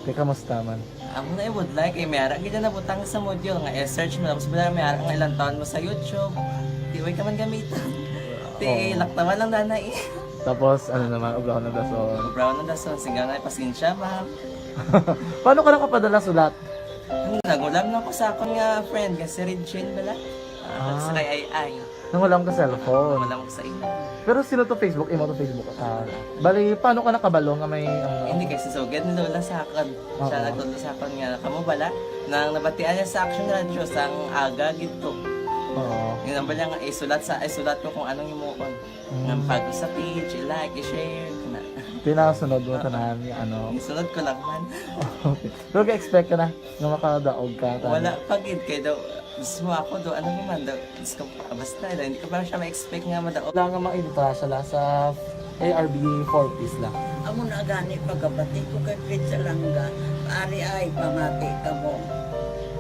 Te, kamusta man? Amo na, eh, would like, eh, may ara gid na nabutang sa module nga i-search mo, tapos wala, may ara nga ilang taon mo sa YouTube. Di, way ka man gamitan. Ti, Oo. Laktawan lang, nanay. Tapos, ano naman, obrahon ng dason. Obrahon ng dason, sigang na, pasensya, ma'am. Paano ka nakapadala sulat? Ano, nagulam lang ko sa akon nga friend, nga si Regine bala. Ah, Ah. Sa kay Ay Ay. Nang wala ka cellphone. Wala ko sa imo. Pero sino to Facebook? Imo to Facebook account? Bali, paano ka nakabalo nga may, ano? Hindi, kay si Sugad ni Lola sa akon. Siya Oo. nagtudlo sa akon nga, kamo bala, nang nabatian niya sa Action Radio, sang aga gid to. Oo. Yun ang bala nga, isulat sa, isulat ko kung anong imuon. Mm. Nga pag sa page, i-like, i-share, na. Tinasunod mo Ah. tanan nga, ano? Isunod ko lang man. Okay. Pero ka-expect ka na nga makadaog ka, tama? Wala pa gid, kay daw, mismo ako daw, ano naman daw, Diyos ko, basta daw, hindi ko pa siya ma-expect nga madaog. Wala nga ma-entra siya la sa A R B four Ps la. Amo na gani pagkabati ko kay Fred Salanga, ari ay pamati ka mo.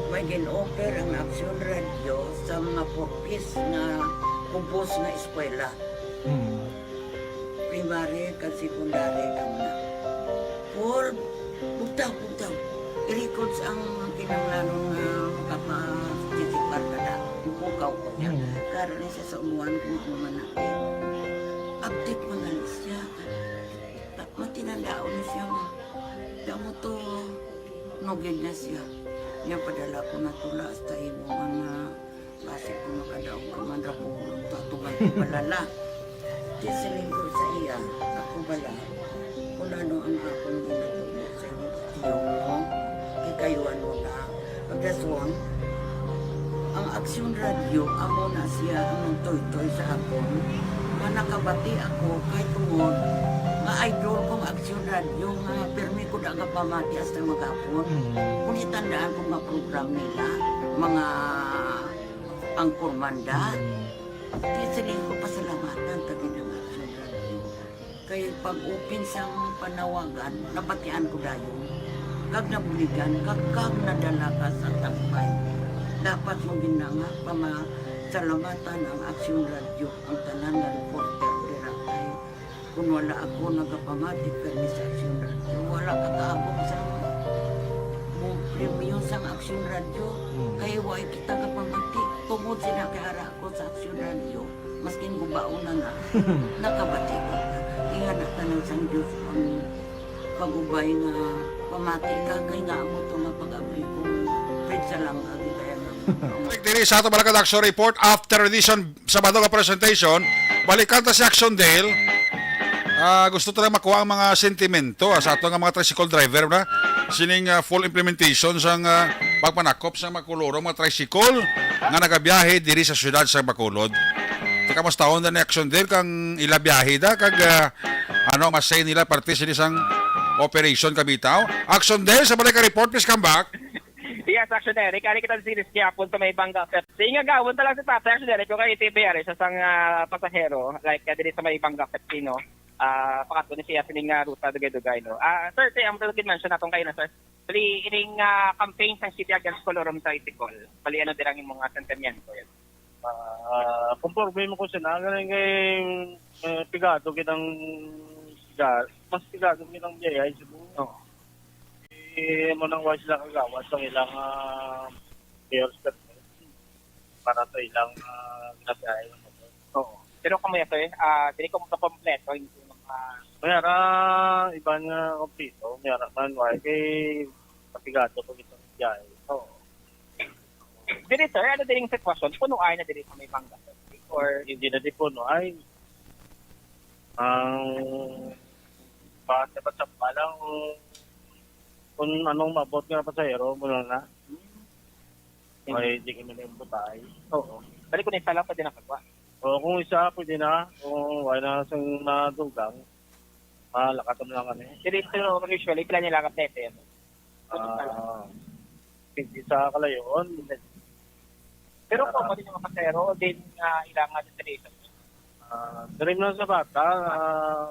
May gin-offer ang Action Radio sa mga four Ps nga kubos nga eskwela. Hmm. Primary kag secondary kamo na. Paul, bugtaw, bugtaw. I-records ang kinahanglanon nga makapa-, participar ka na. Bukaw ko niya. Hmm. Karon ni siya sa umuan kung ano man na. Update man na siya. Ta-, matinandaon na siya nga. Damo to, nugid na siya. Niya padala ko na tula hasta imo man nga Basi kung makadaog ka man ra ko, tatuman ko balala. Di siling ko sa iya, ako bala, kung ano ang akong ginatubo sa iyo mo, kikayuan mo na. Pagdaswang, ang Aksyon Radio, amo na siya ang nagtoytoy sa akon. Nga nakabati ako kay tungod nga idol kong Aksyon Radio nga pirmi ko daga pamati hasta maghapon. Mm. Kung itandaan ko nga program nila, mga Ang Kurmanda. Mm. Di siling ko pasalamatan ta gid ang Action Radio. Kay pag-open sang panawagan, nabatian ko dayon. Kag nabuligan, kag, kag nadala ka sa tampay. Dapat mo gid na nga pamasalamatan ang Action Radio, ang tanan nga reporter dira kay Kung wala ako nagapamati permi sa Aksyon Radio, wala ka kaabot sa mo premyo sang Aksyon Radio. Mm. Kay way kita kapamati. Tungod sila kay ara ako sa Aksyon Radio, maskin gubaon na na, nakabati ko. Ingana tanan sang Diyos ang pag-ubay nga pamati ka, kay nga amo to nga pag-abri ko, Fred Salanga, gid kaya nga. Diri sa ato, Balagad Action Report, after edition, Sabado nga presentation, balikan ta si Action Dale. Ah, gusto ta lang makuha ang mga sentimento, ah, sa ato nga mga tricycle driver na sining, ah, full implementation sang, ah, pagpanakop sa mga kulurong mga tricycle nga nagabiyahe diri sa siyudad sa Bacolod. Tika mas taon na ni Action Dale kang ila biyahe da kag, ah, ano, masay nila parte sini sang operation kabitaw. Action Dale, sa balik ka report, please come back. Yes, Action Eric. Ari kita sa Silis gihapon sa may Bangga Pet. Di nga gawon talaga sa tatay, Action Eric, kung kay T B R, sa sang, ah, pasahero, like, ah, diri sa may Bangga Pet, no? Ah, pakadto ni siya sining, ah, ruta, dugay-dugay, no? Ah, sir, te, ang tulad mention natin kayo na, sir. Bali, ining, ah, campaign sang City Against Kolorum Tricycle. Bali, ano dirang imong, ah, sentimiento yan? Ah, konforme mo ko sila, ganun kay, eh, pigado kitang, piga-, mas pigado kitang biyaya, siguro. Oo. Eh, mo nang wala sila kagawad sa ilang, ah, mayor's permit para sa ilang, ah, ginabiyahe ng motor. Oo. Pero kamo ya, sir, ah, dili ko makompleto yung mga Mayara, iba nga kompleto. Mayara man, why? Kay kapigado ko itong biyahe. Oo. Diri, sir, ano diri yung sitwasyon? Puno ay na diri sa may bangga? Or Hindi na di puno ay. Ang pa, dapat sa lang kung anong maabot nga pasahero, muna na. May di kami na yung butay. Oo. Balik ko na isa lang, pwede na kagwa. O kung isa, pwede na. Kung wala na sa madugang, malakat mo lang kami. Diri, pero usually, pila nila ka plete yan? Ah, hindi sa kalayoon. Pero kung pwede yung mga pasahero, din nga ilang destination? Ah, diri na sa bata, ah,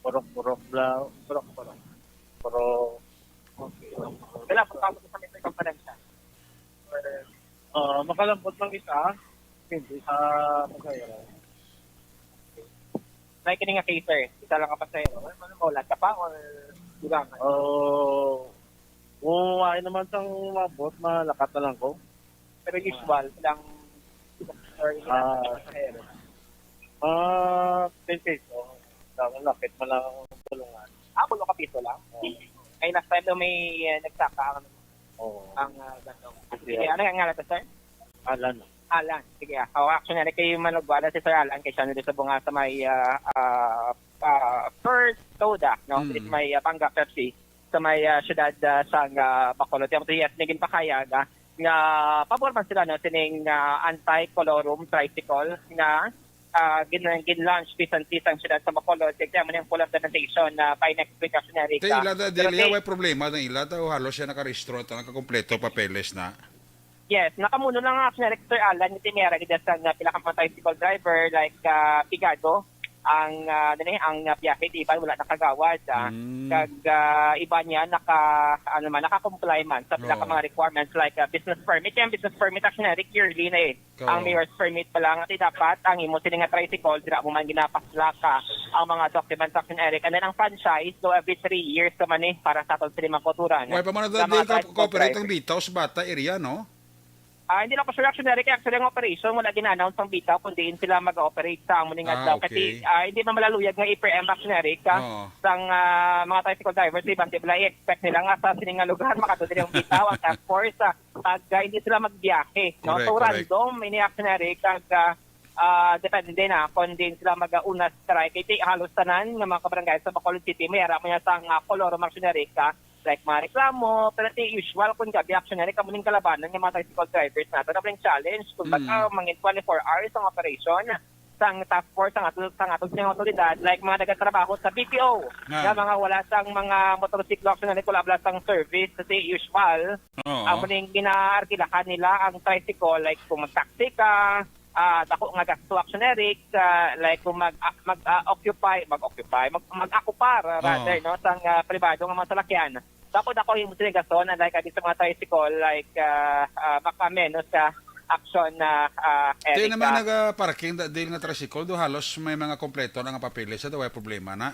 purok-purok bla, purok-purok. Purok. Okay. Wala po, tapos sa may conference. Ah, makalambot lang isa, hindi sa pasahero. May kini nga cater, isa lang ka pasahero. Ano, ano, maulan ka pa or dugangan? Oh, kung wala naman sang mabot, malakat na lang ko. Pero usual, ilang or ilang Ah. pasahero? Ah, ten pesos. Ang lapit man lang ang tulungan. Ah, pulo ka piso lang? Oo. Kay last time daw may, eh, nagsaka ang, Oo. ang, ah, gato. Sige, Yeah. ano ang ngalan to, sir? Alan. Alan. Sige, ah. Oh, actually, ano kayo manugwala si Sir Alan kay siya nito sa bunga sa may, ah, ah, ah, First Soda, no? Mm. Dito may, ah, Panga Pepsi sa may, ah, siyudad, ah, sa, ah, Bacolod. Kaya yes, naging pakayag, ah, nga pabor man sila, no, sining, ah, anti-colorum tricycle nga, ah, gin-, gin-launch bisan sa siyudad sa Bacolod. Kaya mo yung full implementation na by next week, actually, Kay Erica. ila da, Pero dili, kay way problema na ila, daw halos siya nakarehistro, ito nakakompleto papeles na. Yes, nakamuno lang ang action ni Sir Alan ni Timera, gid sa nga pila ka mga tricycle driver, like, ah, pigado ang, ah, ano ni, ang, ah, biyahe, di ba, wala nakagawad, ah. Mm. Kag, ah, iba niya, naka, ano man, naka-comply man sa pila ka Oo. mga requirements, like, ah, business permit. Yung business permit, actually, Eric, yearly na eh. Oo. Ang mayor's permit pa lang, ati dapat, ang imo sini nga tricycle, dira mo man ginapaslaka ang mga documents, actually, Eric. And then, ang franchise, do every three years naman eh, para sa aton sini mga kulturan. Why pa man Sa natin mga ka-, tricycle cooperate ang driver. Bitaw sa bata area, no? Ah, hindi lang ko sure, actually, Eric, actually, ang operation, wala gina-announce ang bitaw kung diin sila mag-operate sa amo ning Ah, adlaw. Kasi, okay. ah, hindi man malaluyag nga i-preempt, actually, Eric, ah, Oo. sang, ah, mga tricycle drivers, di ba? Di ba, i-expect nila nga sa sining nga lugar, makadto diri ang bitaw, ang task force, ah, pag, ah, hindi sila magbiyahe, no? Correct, So, correct. random, ini, actually, Eric, ang, ah, ah, depende na kung diin sila mag-una strike. Kay halos tanan nga mga kabarangay sa Bacolod City, may ara mo niya sang, ah, Colorum, actually, Eric, ah, like mga reklamo, pero ti usual kung gabi, actually, kamo ning kalabanan nga mga tricycle drivers nato na rin challenge. Kung Mm. baga, mangin twenty-four hours ang operation sang task force, sang ato, sang ato siyang otoridad, like mga nagatrabaho sa B P O, Ah. na mga wala sang mga motorsiklo, actually, wala bala sang service, kasi usual, Oo. amo ning ginaarkilahan nila ang tricycle, like kung mag-taxi ka, ah, dako nga gasto, actually, Eric, ah, like kung mag, ah, mag, ah, occupy, mag-occupy, mag, mag-akupar, ah, Oo. rather, no, sang, ah, pribado nga mga salakyan. Tapos ako yung sinigason, like, adi sa mga tricycle, like, ah, ah, baka menos sa action na, ah, Kaya Eric, naman ah. Nag-parking da-, dil nga tricycle, do halos may mga kompleto na nga papeles, sa way problema na.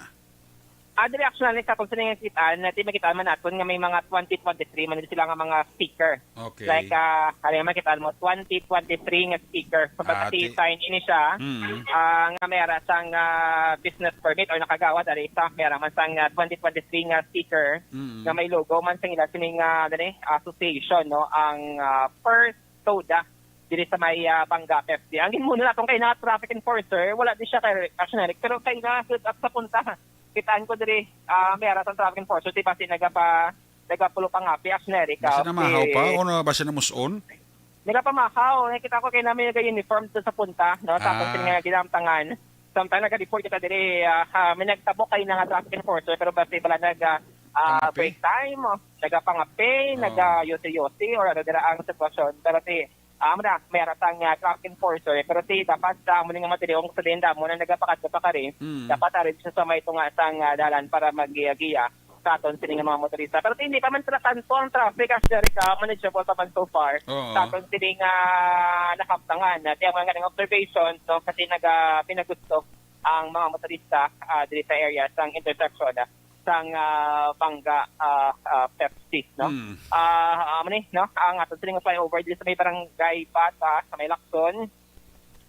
Ah, diri actually, sa kung sino nga kitaan, na di makitaan man naton nga may mga twenty twenty-three man sila nga mga sticker. Okay. Like, ah, ano yung makita mo, twenty twenty-three nga sticker. Kumbaga, Ah, ti- ti-, sign ini siya, Mm. ah, nga may ara sang, ah, business permit or nakagawad, ari sa may ara man sang, ah, twenty twenty-three nga sticker Mm. nga may logo man sa ila sining, ah, ano ni, association, no? Ang, ah, First Soda diri sa may, ah, Banga F D. Ang ginmuno naton kay na traffic enforcer, wala di siya kay Action Eric, pero kay na sa punta. Kitaan ko diri, ah, may ara sang traffic enforcer, di ba, si nagapa-, nagapulo pa nga, pi Action Eric, Basta ah, namahaw pa, si o na, basta namuson? Nagapamahaw. Nakita ko kay namin nag-uniform to sa punta, no? Tapos Ah. yung nga ginamtangan. Sometimes nag-report kita diri, ah, ah, may nagtabok kay na nga traffic enforcer, pero basta wala nag, ah, ah, Pangapi? break time, oh. Nagapangape, Oo. naga-yosi-yosi, or ano dira ang sitwasyon. Pero si, ah, amo na, may ara sang, ah, traffic enforcer. Pero si, dapat sa amo nga material, kung sa din damo na nagapakadto pa kari, Mm. dapat arin siya sa may tunga sang, ah, dalan para mag-giya-giya sa aton sini nga mga motorista. Pero hindi pa man tra-, tanto ang traffic, actually, ka manageable pa man so far. Oo. Sa aton sini nga nakamtangan, na tiyan nga ng observation, no, kasi naga-, pinagusto ang mga motorista, ah, diri sa area sang intersection, ah. sang, ah, Banga, ah, ah, Pepsi, no? Mm. Ah, amo ni, no? Ang aton sining flyover diri sa may Barangay Bata, sa may Lacson.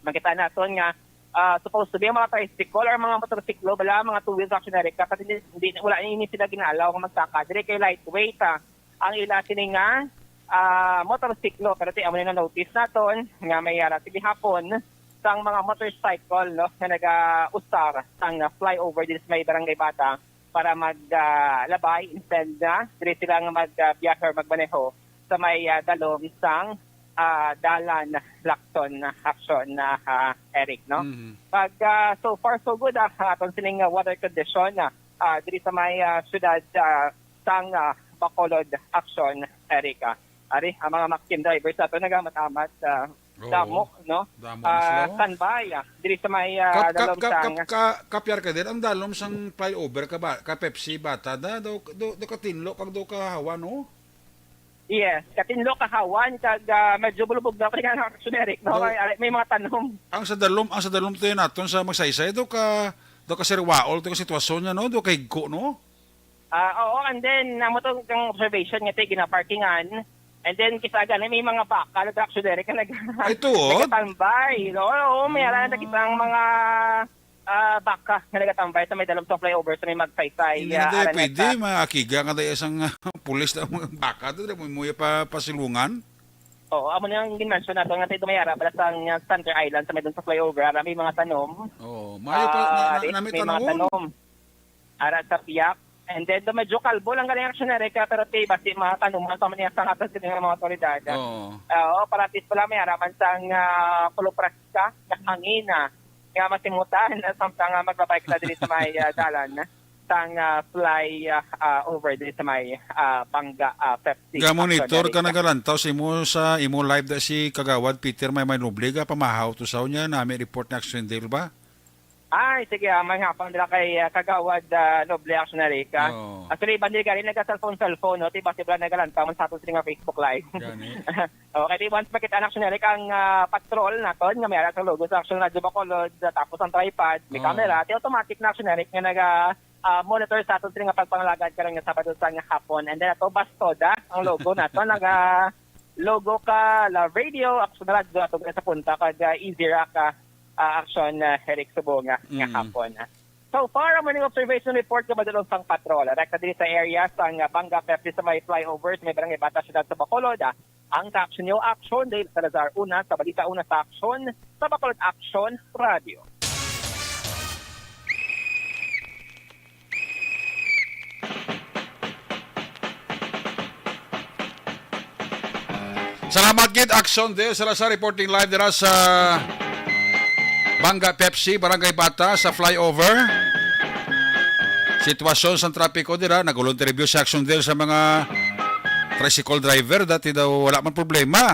Makita naton nga, ah, supposed to be ang mga tricycle or mga motorsiklo, bala, mga two wheels, Action Erica, kasi hindi, hindi, wala ini sila gin-allow nga magsaka. Diri kay lightweight, ah, ang ila sini nga, ah, motorsiklo. Pero ti amo ni na-notice naton nga may ara sa gihapon sang mga motorcycle, no, nga nagausar sang flyover diri sa may Barangay Bata para mag, ah, labay instead na diri sila nga mag, ah, biyahe or magmaneho sa may, ah, dalom sang, ah, dalan, Lacson, Action, ah, Eric, no? Mhm. Pag, ah, so far so good, ah, ang aton sining, ah, weather condition, ah, ah, diri sa may, ah, siyudad, ah, sang, ah, Bacolod, Action, Eric, ah. Ari, ang mga Maxim drivers nato nagamamat-amat, ah, Oo. damo, no? Damo na Ah, sila, oh. Standby, ah, diri sa may, ah, Kap-, kap-, dalom kap-, sang kap-, ka-, kapyar ka din ang dalom sang flyover ka ba, ka Pepsi Bata da, do, do, do katinlo kag do kahawan, no? Yes, katinlo kahawan kag, ah, medyo bulubog na pala ang Action Eric, no? Do May, may mga tanom. Ang sa dalom, ang sa dalom to yun naton sa Magsaysay, do ka, do ka sirwaol to ka sitwasyon niya, no? Do ka higko, no? Ah, oo, and then, amo to ang observation nga ti ginaparkingan. And then, kisa gani may mga baka, nag-, Action Eric, nga nag-, Ay, to, oh. nagatambay. Oo, oo, may ara na kita ang mga, ah, baka nga nagatambay sa may dalom sa flyover sa may Magsaysay, Hindi na ah, tayo aran pwede, na sa mga akiga nga tayo isang, ah, pulis na mga baka to, dili mo muya pa pasilungan. Oo, amo na ang gin-mention nato nga tayo may ara pala sa, ah, Thunder Island sa may dalom sa flyover, ara may mga tanom. Oo, mayo pa, na, Ah, na, di, namit may ka mga noon. tanom. Ara sa piyak. And then, do medyo kalbo lang galing, Action Erica, pero ti basi mga tanuman pa man niya sa aton sila nga mga otoridad. Oo. Ah, oo, para at least pala may araman sang, ah, pulupraska, nga hangin, ah, nga masimutan, ah, samtang, ah, magbabike ta diri sa may, ah, dalan, ah, sang, ah, fly, ah, ah, over diri sa may, ah, Banga, ah, Pepsi. Ga-monitor Action ka Erica. Nagalantaw sa imo, sa imo live da si Kagawad Peter may may nubli, ga pamahaw to sa unya, nami report na Action Dale ba? Ay, sige, ah, may hapon dira kay, ah, Kagawad, ah, Noble Action Erica. Oo. Actually, bandi gani naga-cellphone, cellphone, no? Ti basi bala nagalantaw man sa aton sini nga Facebook Live. Gani. Okay, ti once makita na Action Erica ang, ah, patrol naton, nga may ara sa logo sa Action Radio Bacolod, ah, tapos ang tripod, may Oo. camera, ti automatic na Action Erica nga naga, ah, monitor sa aton sini nga pagpangalagad karon nga Sabado sa nga hapon. And then ato, Bastoda, ang logo nato, naga logo ka, la radio, Action Radio, ato sa punta, kag, ah, Easy Rock, ah, ah, Action, ah, Eric Subong, ah, nga Mm. hapon, ah. So far, ang morning observation report nga madulong sang patrol. Rekta diri sa area sang, ah, Banga Pepsi sa may flyover sa may Barangay Bata, Siyudad sa Bacolod, ah. Ang ka-action nyo, Action Dale Salazar, una sa Balita, una sa Action, sa Bacolod Action Radio. Salamat gid, Action Dale Salazar, reporting live dira sa Banga Pepsi, Barangay Bata, sa flyover. Sitwasyon sa trapiko dira, nag-volunteer review si Action Dale sa mga tricycle driver, dati daw wala man problema.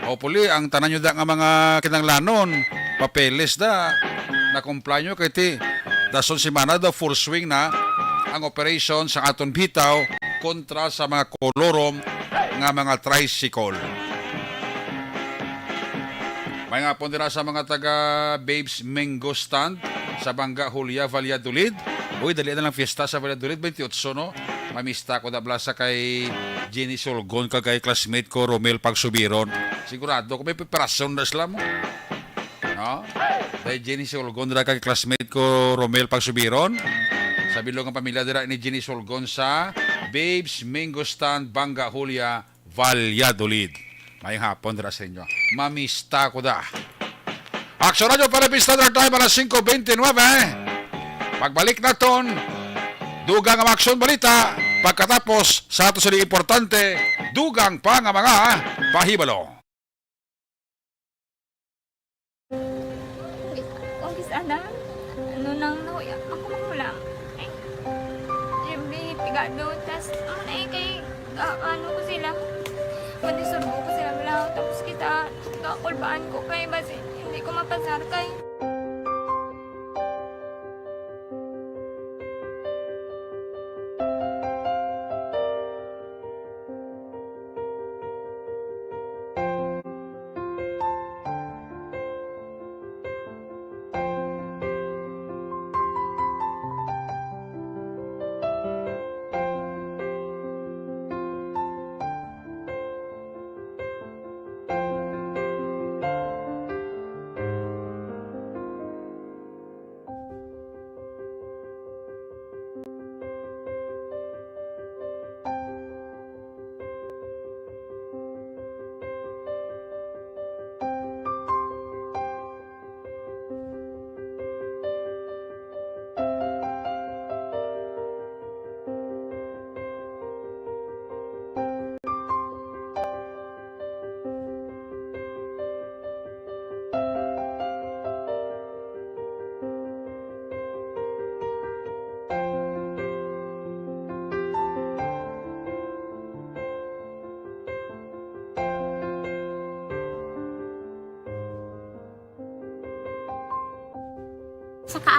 Hopefully, ang tanan nyo da nga mga kinahanglanon, papeles da, na-comply nyo, kay ti, dason semana daw full swing na ang operation sa aton bitaw kontra sa mga kolorom nga mga tricycle. May nga pon dira sa mga taga Babes Mango Stand sa Banga Julia, Valladolid. Uy, dali na lang fiesta sa Valladolid, twenty-eight, no? Mamista ko da bala sa kay Jenny Solgon kag kay classmate ko Romel Pagsubiron. Sigurado ko may preparasyon na sila mo. No? Kay Jenny Solgon dira kay classmate ko Romel Pagsubiron. Sa bilog nga pamilya dira ni Jenny Solgon sa Babes Mango Stand, Banga Julia, Valladolid. Mayong hapon dira sa inyo. Mamista ko da. Action Radio Philippine Standard Time, alas singko bente nuebe. Pagbalik naton, dugang ang aksyon balita. Pagkatapos sa ato sa importante, dugang pa nga mga pahibalo. Umpisa na. Ano nang nahuya ako magulang? Ay, Jimmy, pigado. Tas, ano na eh, kay, ah, ano ko sila? Manisurbo ko sila, wala. Tapos kita, kakulbaan ko kay, basi, hindi ko mapasar kay.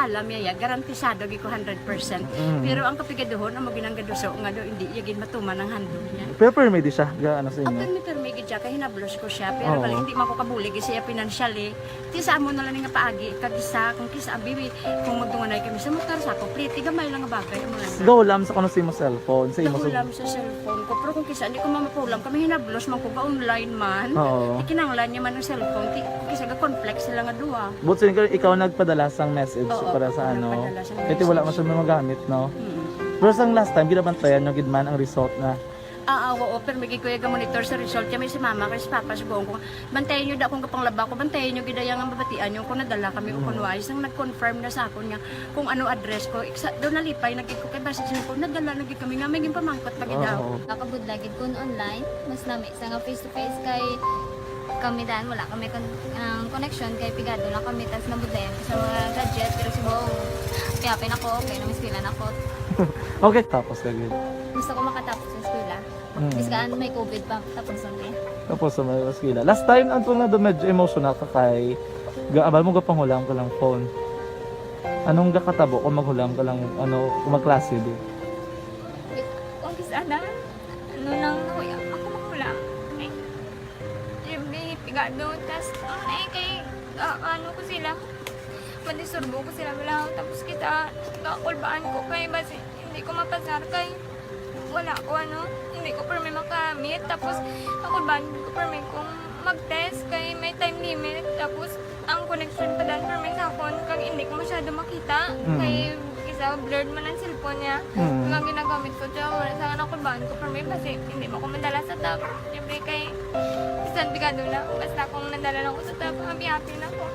Alam niya, ya, garantisado gid ko hundred percent. Mm. Pero ang kapigaduhon, amo ginang gaduso nga do, hindi iya gid matuman ang handog niya. Pero permi di siya, ga, ano sa imo? Permi, permi gid siya, kay hinablos ko siya. Pero Oo. Gali, hindi man ko kabulig siya financially. Ti sa amo na lang nga paagi, kag isa, kung kisa, abi, kung magdunganay kami sa motor, sa ako, pliti, gamay lang nga bagay, amo lang. Gahulam sa kuno sa imo cellphone, sa imo sa Gahulam sa cellphone ko, pero kung kisa, hindi ko mamapulam, kami hinablos man ko, ga-online man. Oo. Ikinanglan niya man ang cellphone, ti, kisa ga-conflict sila nga duha. But so, ikaw, ikaw nagpadala sang message Oo, para sa ako ano? Nagpadala sang Kaya ti wala message. Man siya magamit, no? Mm. Pero sang last time, ginabantayan nyo gid man ang result na? Ah, ah, oo, pero may gikuya ga monitor sa result. Kaya may si mama, kay si papa, subuon ko. Bantayan nyo da kung kapanglaba ko, bantayan nyo gid ang mabatian nyo kung nadala kami o kung Mm. wala. Isang nag-confirm na sa akon nga kung ano address ko. Iksa, doon nalipay, nagkik ko kay basta siya ko, nadala na gid kami nga, may ginpamangkot pa gid Oo, daw. Oo. Nakabudlay gid kung online, mas lami sa nga face to face kay kami dan, wala kami kon-, ang connection kay pigado lang kami, tas nabudlayan ko sa mga gadget, pero subong, kaya pin ako, okay, namiskwela na ako. Okay, tapos ka gid. Gusto ko makatapos sa eskwela. Mm. Biskan may covid pa, tapos ang eh. Tapos sa mga eskwela. Last time, ang tunga do medyo emotional ka kay gaabal mo gapanghulam ka lang phone. Anong gakatabo kung maghulam ka lang, ano, kung magklase di? Kung kisa na, ano lang, nahuya ako maghulam. Eh, yung may pigado, tas, ano eh, kay, ah, ano ko sila, madisturbo ko sila, wala, tapos kita, kakulbaan ko kay, basi, hindi ko mapasar kay, wala ko, ano, hindi ko permi makamit, tapos, kakulbaan ko permi kung mag-test kay may time limit, tapos, ang connection pa dan permi sa akon, kag hindi ko masyado makita, Mm. kay, isa, blurred man ang cellphone niya, Mm. kag ang ginagamit ko, siya, wala sa kakulbaan ko permi, basi, hindi mo ko madala sa top, siyempre kay, bisan pigado na, basta kung nadala lang ko sa top, happy-happy na ko.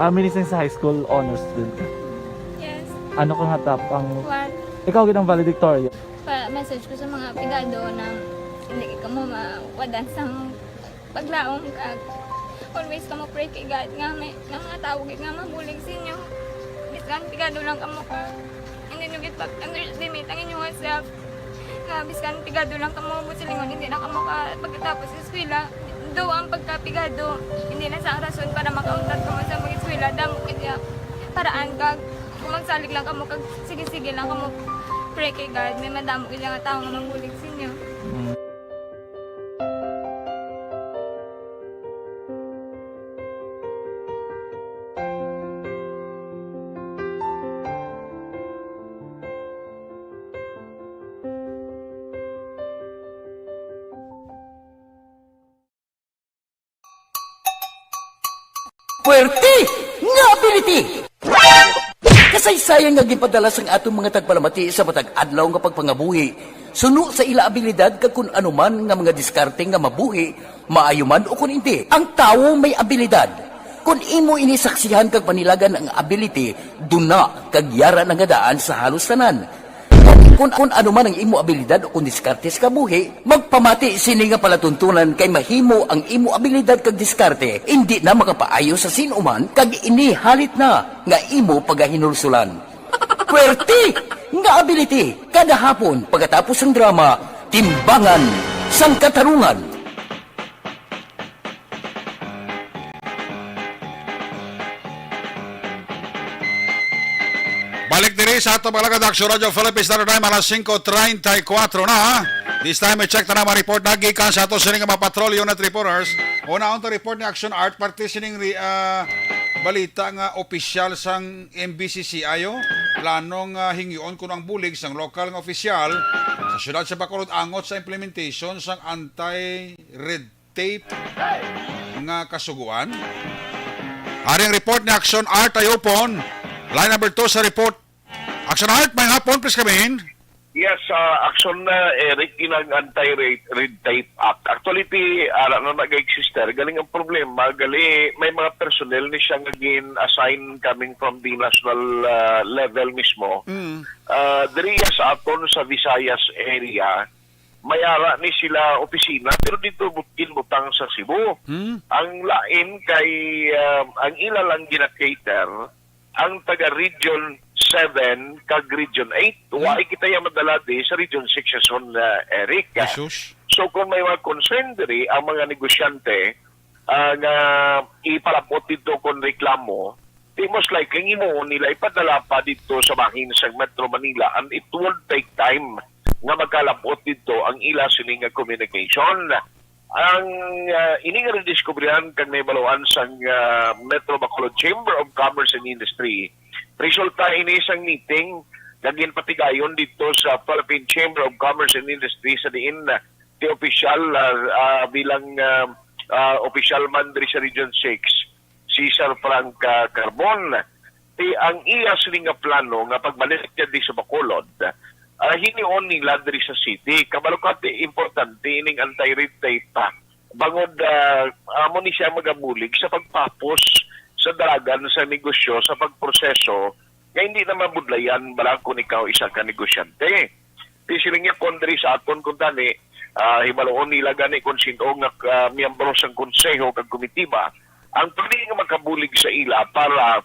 Ah, minising sa high school honors student ka? Yes. Ano ka nga top ang One. Ikaw gid ang valedictorian? Pa-message ko sa mga pigado na hindi ka mo mawadan sang paglaom kag always ka mo pray kay God nga may nga mga tawo gid nga mabulig sa inyo. Bisan pigado lang kamo ka, hindi nyo gid pag-underestimate ang inyong self. Nga biskan pigado lang kamo, buot silingon, hindi na kamo ka pagkatapos sa eskwela. Do ang pagkapigado, hindi na sa rason para makauntat kamo sa mag-eskwela. Damo gid ya paraan kag kung magsalig lang kamo kag sige-sige lang kamo pray kay God, may madamo gid nga tawo nga mabulig sa inyo. Mm. Puwerte nga ability! Kasaysayan nga ginpadala sang aton mga tagpalamati sa matag adlaw nga pagpangabuhi, suno sa ila abilidad kag kun ano man nga mga diskarte nga mabuhi, maayo man o kon indi, ang tawo may abilidad. Kon imo ini saksihan kag panilagan ang ability, duna kag yara na nga daan sa halos tanan. Kon, kon ano man ang imo abilidad o kon diskarte sa kabuhi, magpamati sini nga palatuntunan kay mahimo ang imo abilidad kag diskarte indi na makapaayo sa sin-o man kag ini halit na nga imo pagahinulsulan. Puwerte nga ability kada hapon pagkatapos sang drama, Timbangan sang Katarungan. Balik diri sa ato mga lagad, Action Radio Philippines, Standard Time, alas singko treinta y cuatro na. This time, i-check ta na mga report na gikan sa ato sining mga patrol unit reporters. Una, ang report ni Action Art, parte sining ri-, ah, balita nga opisyal sang M B C C I o planong, ah, hingyoon kuno ang bulig sang lokal nga opisyal sa siyudad sa Bacolod angot sa implementation sang anti-red tape nga kasugoan. Ari ang report ni Action Art Ayupon. Line number two sa report. Action Art, may hapon, please come in. Yes, ah, Action, ah, Eric, inang Anti-Red, Red Tape Act. Actually, ti, ara na nag-exist, eh. Galing ang problema, gali, may mga personnel ni siya nga gin-assign coming from the national, ah, level mismo. Mm. Ah, diri sa aton sa Visayas area, may ara ni sila opisina, pero dito but-, ginbutang sa Cebu. Hmm. Ang lain kay, ah, ang ila lang gina-cater, ang taga Region seven kag Region eight. Hmm. Wa kita ya madala di sa Region six sa son, ah, Eric. Jesus. So, kung may mga concern diri, ang mga negosyante, ah, nga ipalabot dito kung reklamo, Di, most likely, ang himuon nila ipadala pa didto sa bahin sa Metro Manila, and it would take time nga magkalabot didto ang ila sini nga communication. Ang, ah, ini nga nadiskubrihan kag nahibaluan sang, ah, Metro Bacolod Chamber of Commerce and Industry, resulta ini sang meeting nga ginpatigayon didto sa Philippine Chamber of Commerce and Industry, sa diin, ah, ti opisyal, ah, ah, bilang, ah, ah, opisyal man diri sa Region Six, si Sir Frank, ah, Carbon. Ti ang iya sini nga plano nga pagbalik niya di sa Bacolod, ah, hinion nila diri sa city. Kabalo ka, ti importante ining anti-red tape, ah, bangod, ah, amo ni siya magabulig sa pagpapos sa dalagan sa negosyo, sa pagproseso nga hindi na mabudlayan bala kung ikaw isa ka negosyante. Ti siling niya, kon diri sa aton kuntani, ah, hibaluon nila gani kung sino nga, ah, miyembro sang konseho kag komitiba ang pwede nga makabulig sa ila para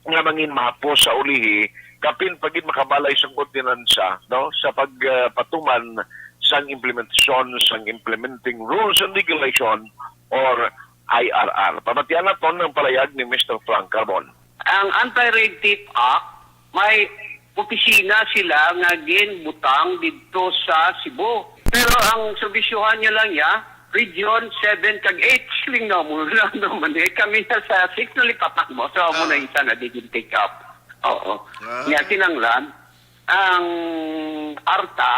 nga mangin mahapos sa ulihi, kapin pa gid makabalay sang ordinansa, no, sa pag, ah, patuman sang implementasyon sang Implementing Rules and Regulation or I R R. Pamatian naton ang palayag ni Mister Frank Carbon. Ang Anti-Red Tape Act, may opisina sila nga ginbutang didto sa Cebu. Pero ang serbisyohan niya lang ya, Region seven kag eight, siling na mo lang naman eh. Kami na sa six, nalipat mo. So, amo na Ah. isa na di gin-take up. Oo. Ah. Nga kinanglan, ang ARTA,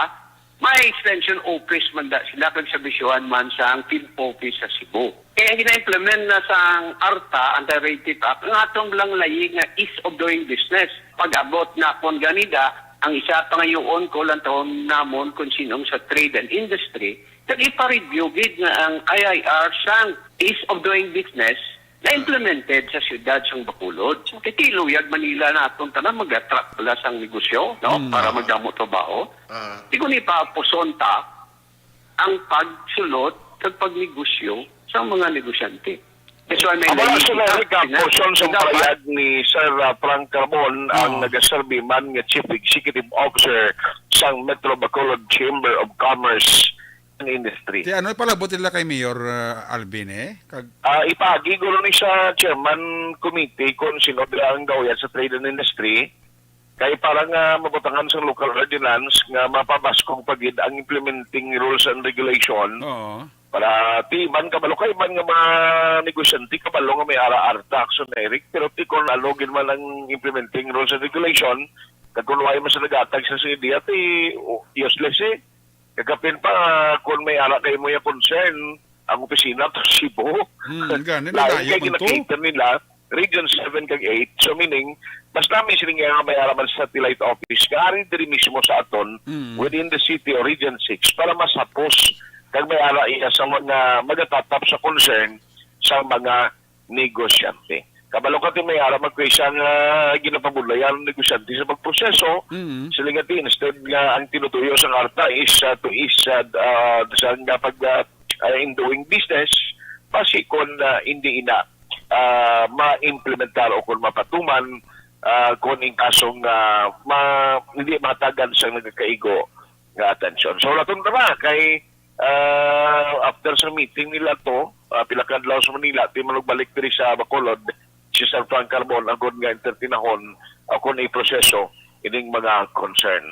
may extension office man da sila, kag serbisyohan man sa field office sa Cebu. Kaya gina-implement na sa ARTA, Anti-Red Tape Act, ang atong lang layi nga ease of doing business. Pag-abot na kon ganida, ang isa pangayoon ko lang taon namon kung sinong sa trade and industry, kag ipa-review gid nga ang I I R sang ease of doing business na implemented sa siyudad sang Bacolod. Kay ti luyag Manila naton tanan mag-attract pala sang negosyo, no? Mm. Para magdamo trabaho. Ah. Di ko ni papuson ta ang pagsulod kag pagnegosyo sa mga negosyante. That's why may Amo na, naiisip Sir Eric, ah, ka, portion sa payag ni Sir, ah, Frank Carbon, ang Oo. nagaserbi man nga Chief Executive Officer sang Metro Bacolod Chamber of Commerce and Industry. Ti ano ipalabot nila kay Mayor, ah, Alvin, eh? Kag Ah, ipagi guro ni sa chairman committee kung sino dira ang gaoyan sa trade and industry. Kay para nga mabutangan sa local ordinance nga mapabaskog pa gid ang implementing rules and regulation. Oo. Para ti man kabalo kay man nga mga negosyante kabalo nga may ara ARTA, Sir Eric, pero ti kon ano gid man ang implementing rules and regulation, kag kung wala man sa nagatag sa idea, ti, o, useless eh. Kagapin pa, kung may ara kay mo yung concern, ang opisina to Cebu. Hmm, gani, Lain nalayo kay man to. Ginakita nila, Region seven kag eight. So, meaning, mas nami sila nga may ara man satellite office nga ari diri mismo sa aton, Mm. within the city o Region six, para mas hapos kag may ara iya sa mga magatatap sa concern sa mga negosyante. Kabalo ka, ti may ara magkuisa nga ginapabudlayan ang negosyante sa pagproseso. Mm. Sila nga, ti, instead nga ang tinutuyo sang ARTA is, ah, to is, ah, ah, sa nga pag, ah, ah, in doing business, basi kon, ah, hindi ina, ah, ma-implementar o kon mapatuman, ah, kon in kasong, ah, ma-, hindi mahatagan sang nagakaigo nga atensyon. So, laton na ba kay, ah, after sa meeting nila to, ah, pila ka adlaw sa Manila, ti manugbalik diri sa Bacolod, si Sir Frank Carbon, agod nga entertinahon o kon iproseso ining mga concern.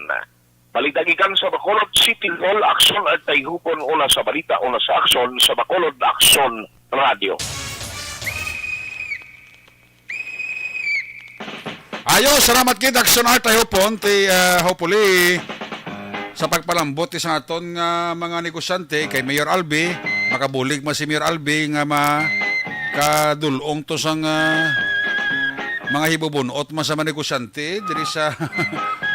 Balita gikan sa Bacolod City Hall, Aksyon Artay Hupon, una sa balita, una sa aksyon, sa Bacolod Aksyon Radio. Ayo, salamat gid, Aksyon Artay Hupon, ti, ah, hopefully, sa pagpalambot ti sa aton nga mga negosyante kay Mayor Albi, makabulig man si Mayor Albi nga makadul-ong to sang, ah, mga hibubun-ot man sa mga negosyante diri sa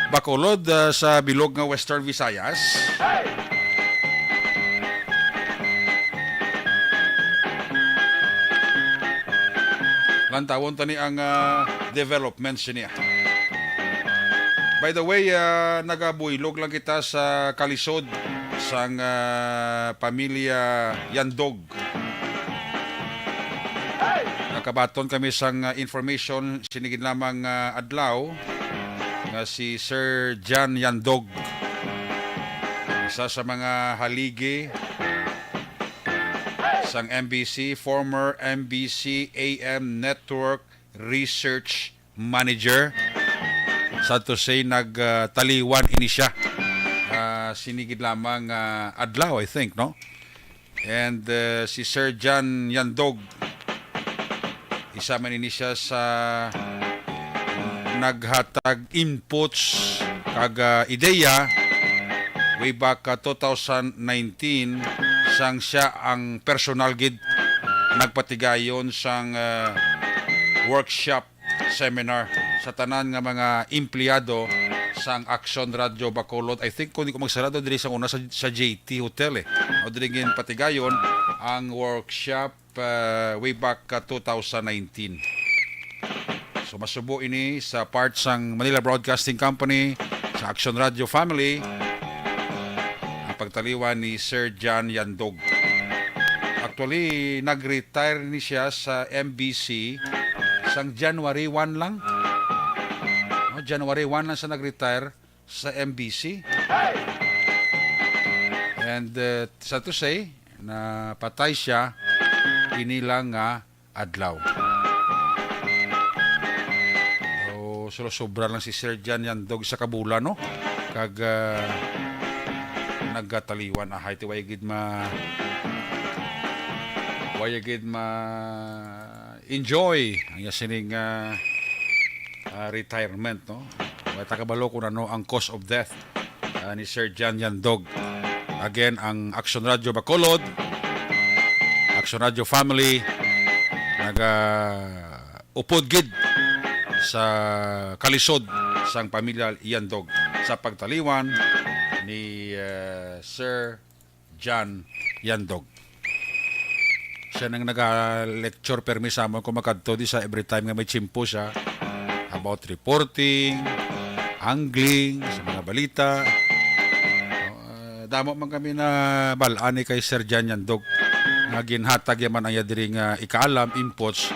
Bacolod, ah, sa bilog nga Western Visayas. Lantawon tani ang, ah, developments niya. By the way, ah, nagabuylog lang kita sa kalisod sang, ah, pamilya Yandog. Nakabaton kami sang, ah, information sinigid lamang, ah, adlaw nga si Sir John Yandog, isa sa mga haligi sang M B C, former M B C A M network, Research Manager. Sad to say, nagtaliwan ini siya. Ah, sini gid lamang, ah, adlaw, I think, no? And, uh, si Sir John Yandog, isa man ini siya sa naghatag inputs kag, uh, ideya way back, uh, two thousand nineteen, sang siya ang personal gid nagpatigayon sang, uh, workshop seminar sa tanan nga mga empleyado sang Aksyon Radyo Bacolod. I think, kung di ko magsarado, diri sa una sa, sa J T Hotel, eh. O, diri ginpatigayon ang workshop, uh, way back, uh, two thousand nineteen. So, masubo ini sa part sang Manila Broadcasting Company, sa Aksyon Radyo Family, ang pagtaliwan ni Sir John Yandog. Actually, nag-retire ni siya sa M B C sang January one lang. No, January one lang siya nag-retire sa M B C. And, uh, sad to say, napatay siya ini lang nga adlaw. So, sobra lang si Sir John Yandog sa kabulan, no? Kag, ah, nagkataliwan. Ahay, ti way gid ma-, way gid ma-enjoy ang iya sining, ah, ah, retirement, no? Way ta kabalo kung ano ang cause of death, ah, ni Sir John Yandog. Again, ang Aksyon Radyo Bacolod, Aksyon Radyo Family, naga upod gid sa kalisod sang pamilya Yandog sa pagtaliwan ni, eh, Sir John Yandog. Siya nang naga-lecture permi sa amon kung makadto di sa every time nga may tiyempo siya about reporting, angling, sa mga balita. Ah, damo man kami na bal-an ni kay Sir John Yandog nga ginhatag yaman ang iya diri nga ikaalam, inputs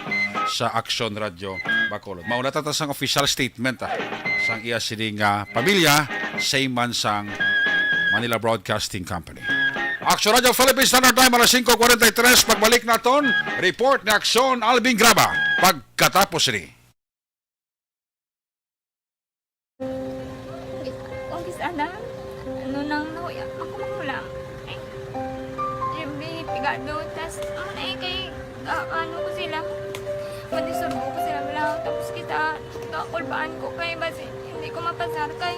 sa Aksyon Radyo Bacolod. Mauna ta ta sang official statement, ah, sang iya sini nga pamilya, same man sang Manila Broadcasting Company. Aksyon Radyo Philippine Standard Time, alas singko kwarenta y tres. Pagbalik naton, report ni Aksyon Alvin Graba pagkatapos ni. Kung kis-, kung kis-a na, ano nang nahuya, ako man lang. Ay, yung may pigado, tas, ano na eh, kay, ah, ano ko sila, manisurbo ko sila lang, tapos kita, kakulbaan ko kay, basi, hindi ko mapasar kay.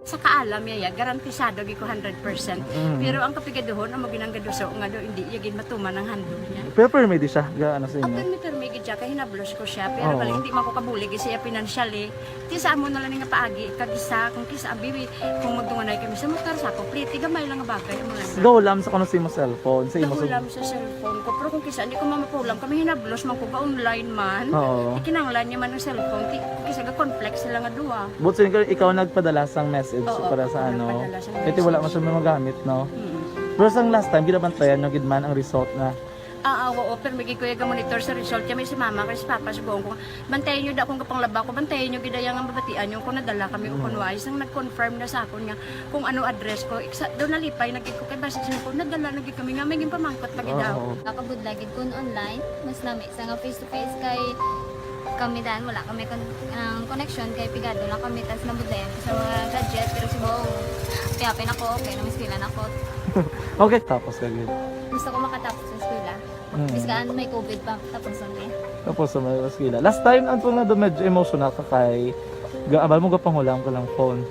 Sa kaalam niya, ya, garantisado gyud ko hundred percent. Mm. Pero ang kapigaduhon, amo ginang gaduso nga do, hindi niya gid matuman ang handle niya. Pero permi di siya, ga-, ano sa inyo? Permi, permi gid siya, kay hinablos ko siya. Pero Oo. Bali, hindi man ko kabulig sa iya financially. Ti sa amo na lang nga paagi, kag isa, kung kisa, abi, kung magdunganay kami sa motor, sa ako, pliti, gamay lang nga bagay, amo lang. Gahulam sa kuno sa imo cellphone, sa imo sa Gahulam sa cellphone ko. Pero kung kisa, hindi ko mamapulam, kami hinablos man ko, ga-online man. Oo. Ikinanglan niya man ang cellphone, ti, kung kisa, ga-conflict sila nga duha. But since ikaw nagpadala sang message Oo, para sa ako ano, nagpadala sang kaya wala message. Masyadong magamit, no? Mm. Pero sang last time, ginabantayan nyo gid man ang result na Ah, ah, oo, pero may gid ko iya ga-monitor sa result. Kaya may si mama, kay si papa, si bongo. Bantayan niyo da kung kapanglaba ko, bantayan niyo gid iya nga mabatian niyo kung nadala kami o kung Mm. wala. Isang nag-confirm na sa akon nga kung ano address ko. Iksa, daw nalipay na gid ko kay basi siya ko, nadala na gid kami nga may ginpamangkot pa gid daw. Oo. Nakabudlay gid kun online, mas nami sa nga face to face kay kami dan wala kami kon-, ang connection kay pigado lang kami tas nabudlayan ko sa mga gadget pero si Bong, kaya pin ako okay na may eskwela na ako. Okay, tapos ka gid. Gusto ko makatapos sa eskwela. Mm. Bis kaan may covid pa, tapos ang eh. Tapos sa mga eskwela. Last time, ang tunay na medyo emotional ka kay ga-, abal mo gapanghulam ka lang phone.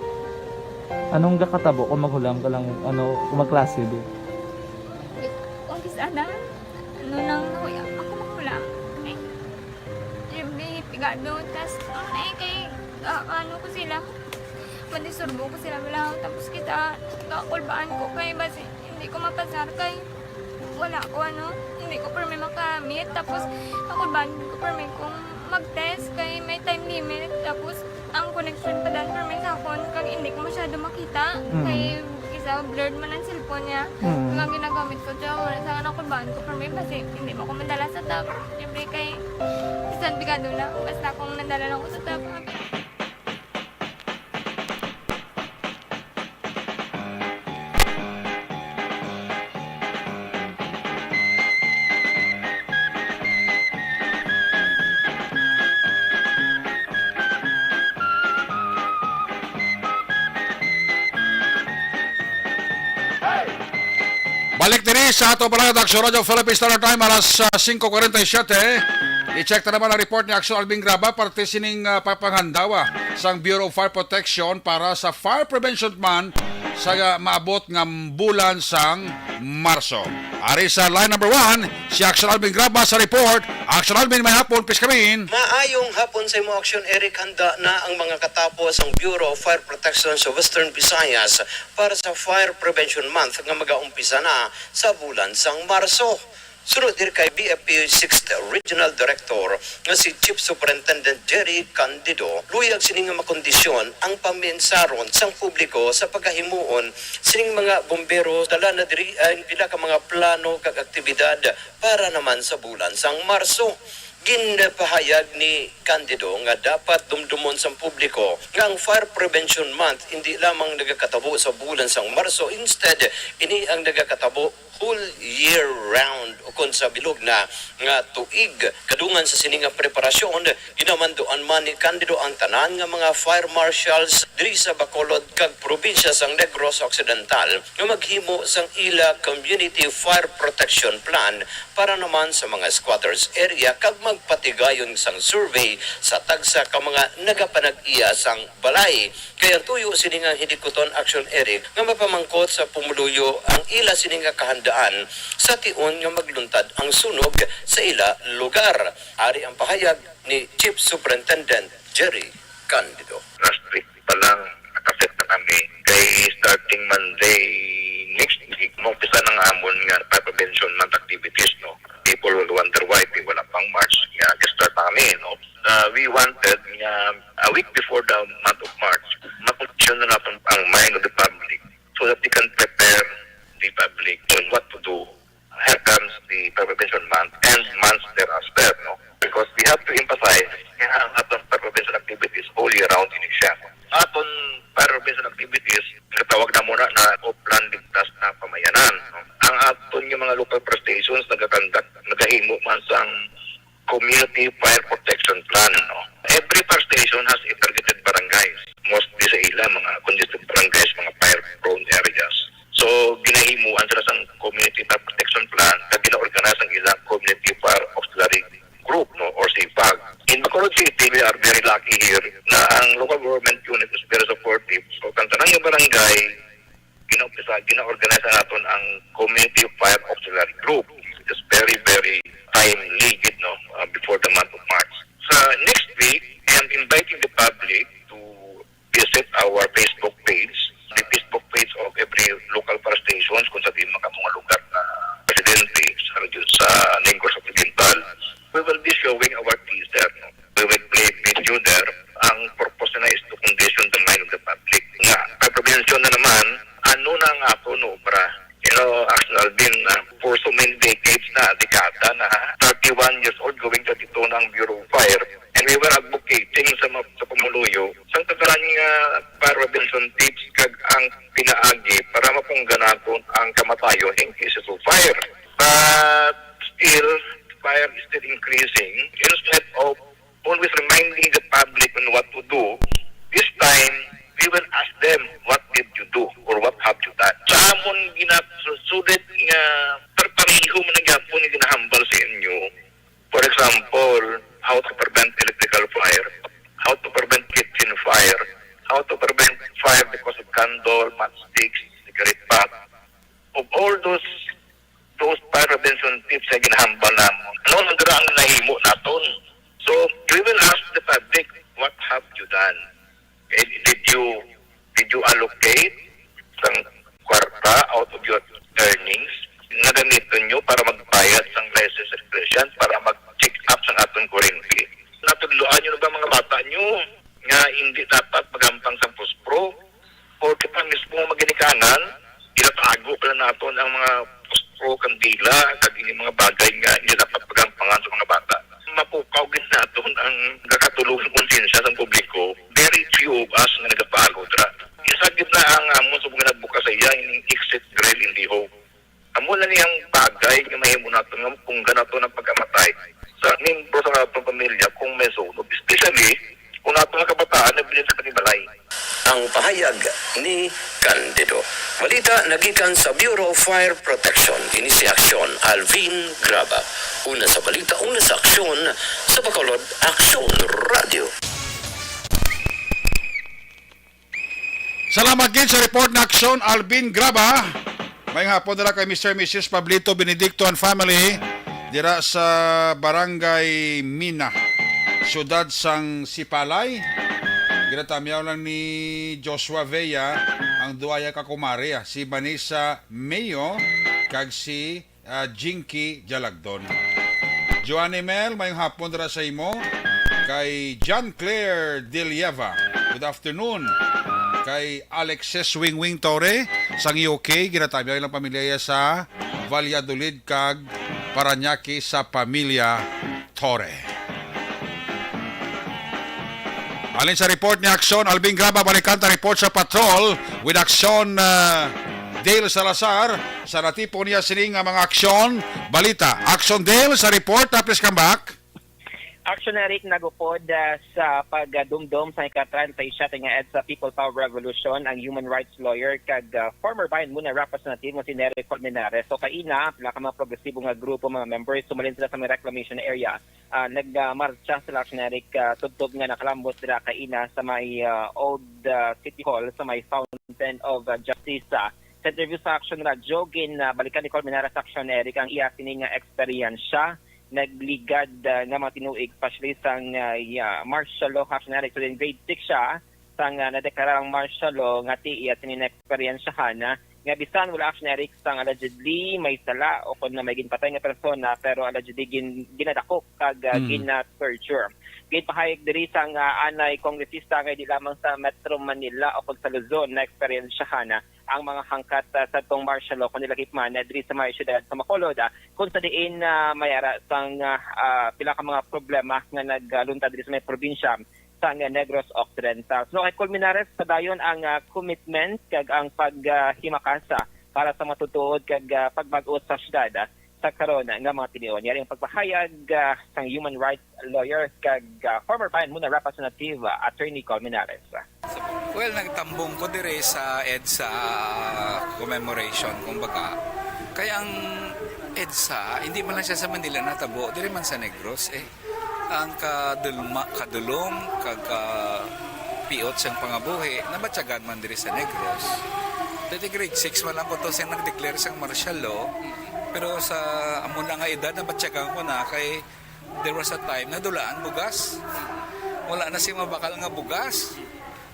Anong gakatabo kung maghulam ka lang, ano, kung magklase, di? Kung kis ana, ano lang, nahuya ako maghulam. Eh, every pigado, tas, ano na eh, kay, ah, ano ko sila, madisturbo ko sila, wala. Tapos kita, kakulbaan ko kay, basi, hindi ko mapasar kay, wala ko, ano, hindi ko permi makamit. Tapos, kakulbaan ko permi kung mag-test kay may time limit. Tapos, ang connection pa dan permi sa akon, kag hindi ko masyado makita. Mm. Kay, isa, blurred man ang cellphone niya. Mm. Kaya ginagamit ko siya, wala sa akin, nakulbaan ko permi, basi, hindi mo ko madala sa top. Siyempre, kay, bisan pigado lang, basta kung nadala lang ko sa top, Balik diri sa ato pala Action Radio Philippines Standard Time, alas, ah, singko kwarenta y siyete. I-check ta naman ang report ni Action Alvin Graba, parte sining, ah, pagpanghandawa sang Bureau of Fire Protection para sa Fire Prevention Month sa, ah, maabot nga bulan sang Marso. Ari sa line number one, si Action Alvin Graba sa report. Action Alvin, may hapon, please come in. Maayong hapon sa imo, Action Eric. Handa na ang mga katapo sang Bureau of Fire Protection sa Western Visayas para sa Fire Prevention Month nga magaumpisa na sa bulan sang Marso. Sunod diri kay B F P sixth Regional Director nga si Chief Superintendent Jerry Candido, luyag sini nga makondisyon ang pamiansaron sang publiko sa pagahimuon sining mga bombero. Dala na diri ang pila ka mga plano kag aktibidad para naman sa bulan sang Marso. Ginpahayag ni Candido nga dapat dumdumon sang publiko nga ang Fire Prevention Month indi lamang nagakatabo sa bulan sang Marso, instead, ini ang nagakatabo whole year round, ukon sa bilog na nga tuig. Kadungan sa sini nga preparasyon, ginamanduan man ni Candido ang tanan nga mga fire marshals diri sa Bacolod kag probinsya sang Negros Occidental nga maghimo sang ila Community Fire Protection Plan para naman sa mga squatters area kag magpatigayon sang survey sa tagsa ka mga nagapanag-iya sang balay. Kay ang tuyo sini nga hinikuton, Action Eric, nga mapamangkot sa pumuluyo ang ila sini nga kahandaan sa tion nga magluntad ang sunog sa ila lugar. Ari ang pahayag ni Chief Superintendent Jerry Candido. Last week pa lang, nakaset na kami. Kay starting Monday next week, maumpisa na nga amon nga fire prevention month activities, no? People will wonder why di wala pang March. Nga, start na kami, no? Uh, we wanted nga a week before the month of March, ma-condition na natin ang mind of the public so that they can prepare the public on what to do here comes the fire prevention month and months thereafter, no? Because we have to emphasize nga ang atong fire prevention activities all year round ini siya. Aton fire prevention activities, gatawag na muna na o plan ligtas na pamayanan, no? Ang aton nga mga local fire stations nagakandak, nagahimo man sang community fire protection plan, no? Every fire station has a targeted barangays. Mostly sa ila, mga congested barangays, mga fire-prone areas. So, ginahimuan sila sang community fire protection plan, kag gina-organize ang ilang community fire auxiliary group, no, or CFAG. In Bacolod City, we are very lucky here na ang local government unit is very supportive. So, kang tanan nga barangay, gina-, gina-organize naton ang Community Fire Auxiliary Group. It's very, very timely, gid, no, uh, before the month of March. Sa next week, I am inviting the public to visit our Facebook page, the Facebook page of every local fire stations, kung sa di man ka mga lugar na presidente sa region sa Negros Occidental. We will be showing our teaser, no? We will play video there. Ang purpose na is to condition the mind of the public. Nga, pag-prevention na naman, ano na ang ato no obra? You know, Action Alvin, ah, for so many decades na, dekada tips kag ang pinaagi para mapunggan naton ang kamatayon in cases of fire. But still, fire is still increasing. Instead of always reminding the public on what to do, this time, we will ask them, "What did you do or what have you done?" Sa amon ginasulit nga parpareho man ang gyapon nga ginahambal sa inyo. For example, how to prevent electrical fire, how to prevent kitchen fire, how to prevent fire because of candle, matchsticks, cigarette butt. Of all those those fire prevention tips nga ginahambal namon, ano lang dira ang nahimo naton? So, we will ask the public, "What have you done? Eh, did you did you allocate sang kwarta out of your earnings nga gamiton nyo para magbayad sang license registration, para mag-check up sang aton kuryente? Natudloan nyo na ba mga bata nyo nga hindi dapat magampang sang puspro?" Or kita mismo maginikanan, ginatago pa lang naton ang mga puspro, kandila, kag ini mga bagay nga hindi dapat pagampangan sa mga bata. Mapukaw gid naton ang nakatulog ang konsensya sang publiko. Very few of us nga nagapago dira. Isa gid na ang amon sa mga nagbukas sa iya, ining exit grill in the home. Amo na ni ang bagay nga mahimo naton nga mapunggan naton ang pagkamatay sa membro sa atong pamilya kung may sunog, especially kung aton nga kabataan nabilin sa panimalay. Ang pahayag ni Candido. Balita nagikan sa Bureau of Fire Protection. Ini si Aksyon Alvin Graba. Una sa balita, una sa aksyon sa Bacolod Aksyon Radio. Salamat gid sa report na aksyon, Alvin Graba. May hapon nila kay Mister Missus Pablito Benedicto and family dira sa Barangay Mina, siyudad sang Sipalay. Ginatamyaw lang ni Joshua Vea ang duha ka kumare, ah, si Vanessa Mayo kag si ah, Jinky Jalagdon. Joanne Mel, mayong hapon dira sa imo. Kay John Claire Delieva, good afternoon. Kay Alexis Wingwing Torre, sang U K, ginatamyaw ilang pamilya iya sa Valladolid kag Parañaque sa pamilya Torre. Alin sa report ni Aksyon, Alvin Graba, balikan ta report sa patrol with Aksyon, ah, Dale Salazar. Sa natipon niya sini nga mga aksyon, balita. Aksyon Dale sa report, ah, please come back. Aksyon Eric, nagupod, ah, sa pagdumdom sa ika-treinta y siete nga EDSA People Power Revolution ang human rights lawyer kag, ah, former Bayan Muna representative nga si Nery Colmenares. So kaina, pila ka mga progresibo nga grupo, mga members, sumalin sila sa may reclamation area. Ah, nagmartsa sila, Aksyon Eric, ah, tubtob nga nakalambot dira kaina sa may, ah, Old, ah, City Hall, sa may Fountain of, ah, Justice. Ah, sa interview sa Aksyon Radyo, ginbalikan ni Colmenares, Aksyon Eric, ang iya sini nga eksperyensya. Nagligad, ah, nga mga tinuig, especially sang, ah, iya, martial law, Aksyon Eric. So, in grade six siya, sang, ah, nadeklara ang martial law nga ti iya sini na eksperyensyahan, ah, nga bisan wala, Aksyon Eric, sang allegedly may sala o kon na may ginpatay nga persona, pero allegedly gin-, ginadakop kag, ah, Mm. gina-torture. Ginpahayag diri sang, ah, anay kongresista nga di lamang sa Metro Manila o kon sa Luzon na eksperyensyahan, ah, ang mga hangkat, ah, sa tong martial law, kundi lakip man, ah, diri sa mga syudad sa Bacolod, ah, kung sa diin, ah, may ara sang, ah, ah, pila ka mga problema nga nagluntad diri sa may probinsya sang Negros Occidental. So, kay Colmenares, padayon ang, ah, commitment kag ang paghimakas, ah, para sa matutuod kag, ah, pagbag-o sa syudad, ah, sa karon nga mga tinion. Yari ang pagpahayag, ah, sang human rights lawyer kag, ah, former Bayan Muna representative, ah, Attorney Colmenares. Well, nagtambong ko dire sa EDSA commemoration, kumbaga. Kaya ang EDSA, hindi man lang siya sa Manila natabo, dire man sa Negros, eh. Ang kadulma-, kadulom, kag, ah, piot sang pangabuhi, nabatyagan man diri sa Negros. Dati grade six man lang ko to siyang nag-declare sang martial law. Pero sa amo na nga edad, nabatyagan ko na kay there was a time na dulaan bugas. Wala na sing mabakal nga bugas.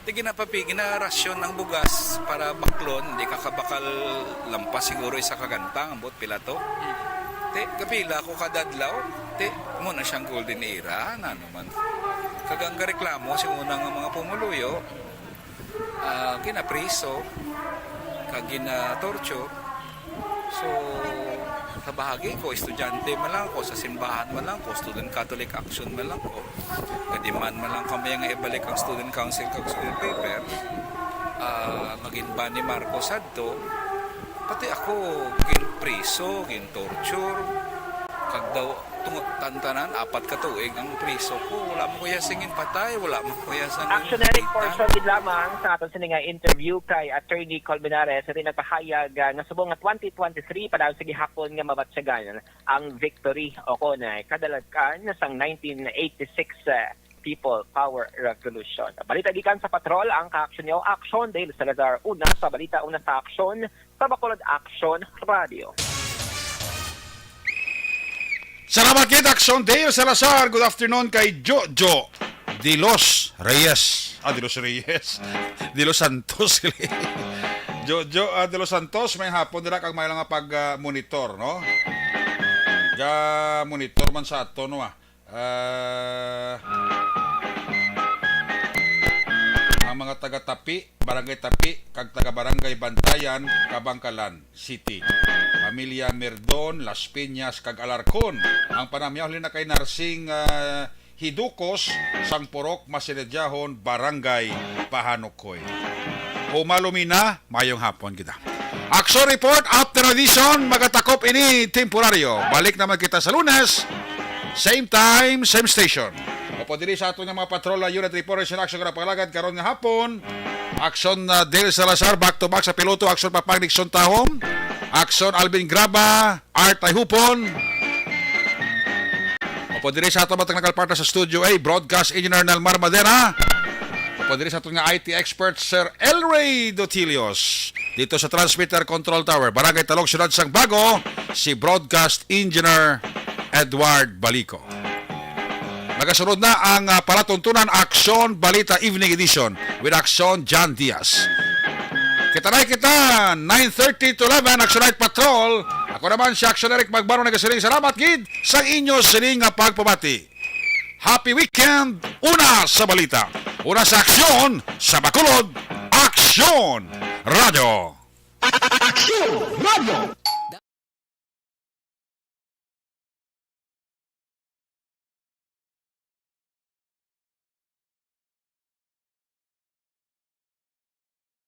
Di ginapapi-, ginarasyon ang bugas para baklon, di kakabakal lampas siguro isa ka gantang, ambot pila to. Ti, kapila ko kada adlaw, ti, mo na siyang golden era, na naman. Kag ang gareklamo, sa una nga mga pumuluyo, ah, ginapriso, kag gina-torture, So, sa bahagi ko, estudyante man lang ako, sa simbahan man lang ako, Student Catholic Action man lang ako, ka-demand man lang kami nga ibalik ang student council kag student paper. Ah, magin ba ni Marcos adto? Pati ako, ginpriso, gintorture. Kag daw, tungo-, tantanan, apat ka tuig ang priso ko. Wala mo kuya singin patay, wala mo kuya singin Action Eric, for short gid lamang sa aton sini nga interview kay Attorney Colmenares, rin nagpahayag, ah, nga subong nga twenty twenty-three pa daw sa gihapon nga mabatyagan ang victory o kon, eh, kadalagan sang nineteen eighty-six, eh, People Power Revolution. Balita gikan sa Patrol, ang kaaksyon niyo, Aksyon Dale Salazar, una sa balita, una sa aksyon, sa Bacolod Aksyon Radio. Salamat gid, Aksyon Dale Salazar. Good afternoon kay Jojo de los Reyes. Ah, de los Reyes. De los Santos. Jojo, ah, de los Santos, may hapon dira kag may lang pag, ah, monitor, no? Ga monitor man sa ato, no, ah. Ah, ang mga taga Tapi, Barangay Tapi, kag taga Barangay Bantayan, Kabankalan City. Pamilya Mirdon, Las Piñas, kag Alarcon. Ang panamyaw halin na kay Narsing, ah, Hidukos, sang Purok Masiledyahon, Barangay Pahanukhoy. Umalumina, mayong hapon kita. Action Report, after edition, magatakop ini temporaryo. Balik naman kita sa Lunes, same time, same station. Opo, diri sa aton nga mga patrol, unit report, sa action nga napalagad karon nga hapon. Action, uh, Dale Salazar, back to back sa piloto. Action Papang Nixon Tahom. Action Alvin Graba, Art Ayhupon. Opo, diri sa aton mga technical partner sa Studio A, Broadcast Engineer Nelmar Madera. Opo, diri sa aton nga I T expert, Sir Elray Dotilios. Dito sa Transmitter Control Tower, Barangay Talog, Siyudad sang Bago, si Broadcast Engineer Edward Balico. Magasunod na ang, ah, palatuntunan Aksyon Balita Evening Edition with Aksyon John Diaz. Kita na kita, nine thirty to eleven, Action Night Patrol. Ako naman si Action Eric Magbaro, nagasiling salamat gid sa inyo sining nga pagpamati. Happy weekend! Una sa balita, una sa aksyon, sa Bacolod, Aksyon Radio. Aksyon Radio.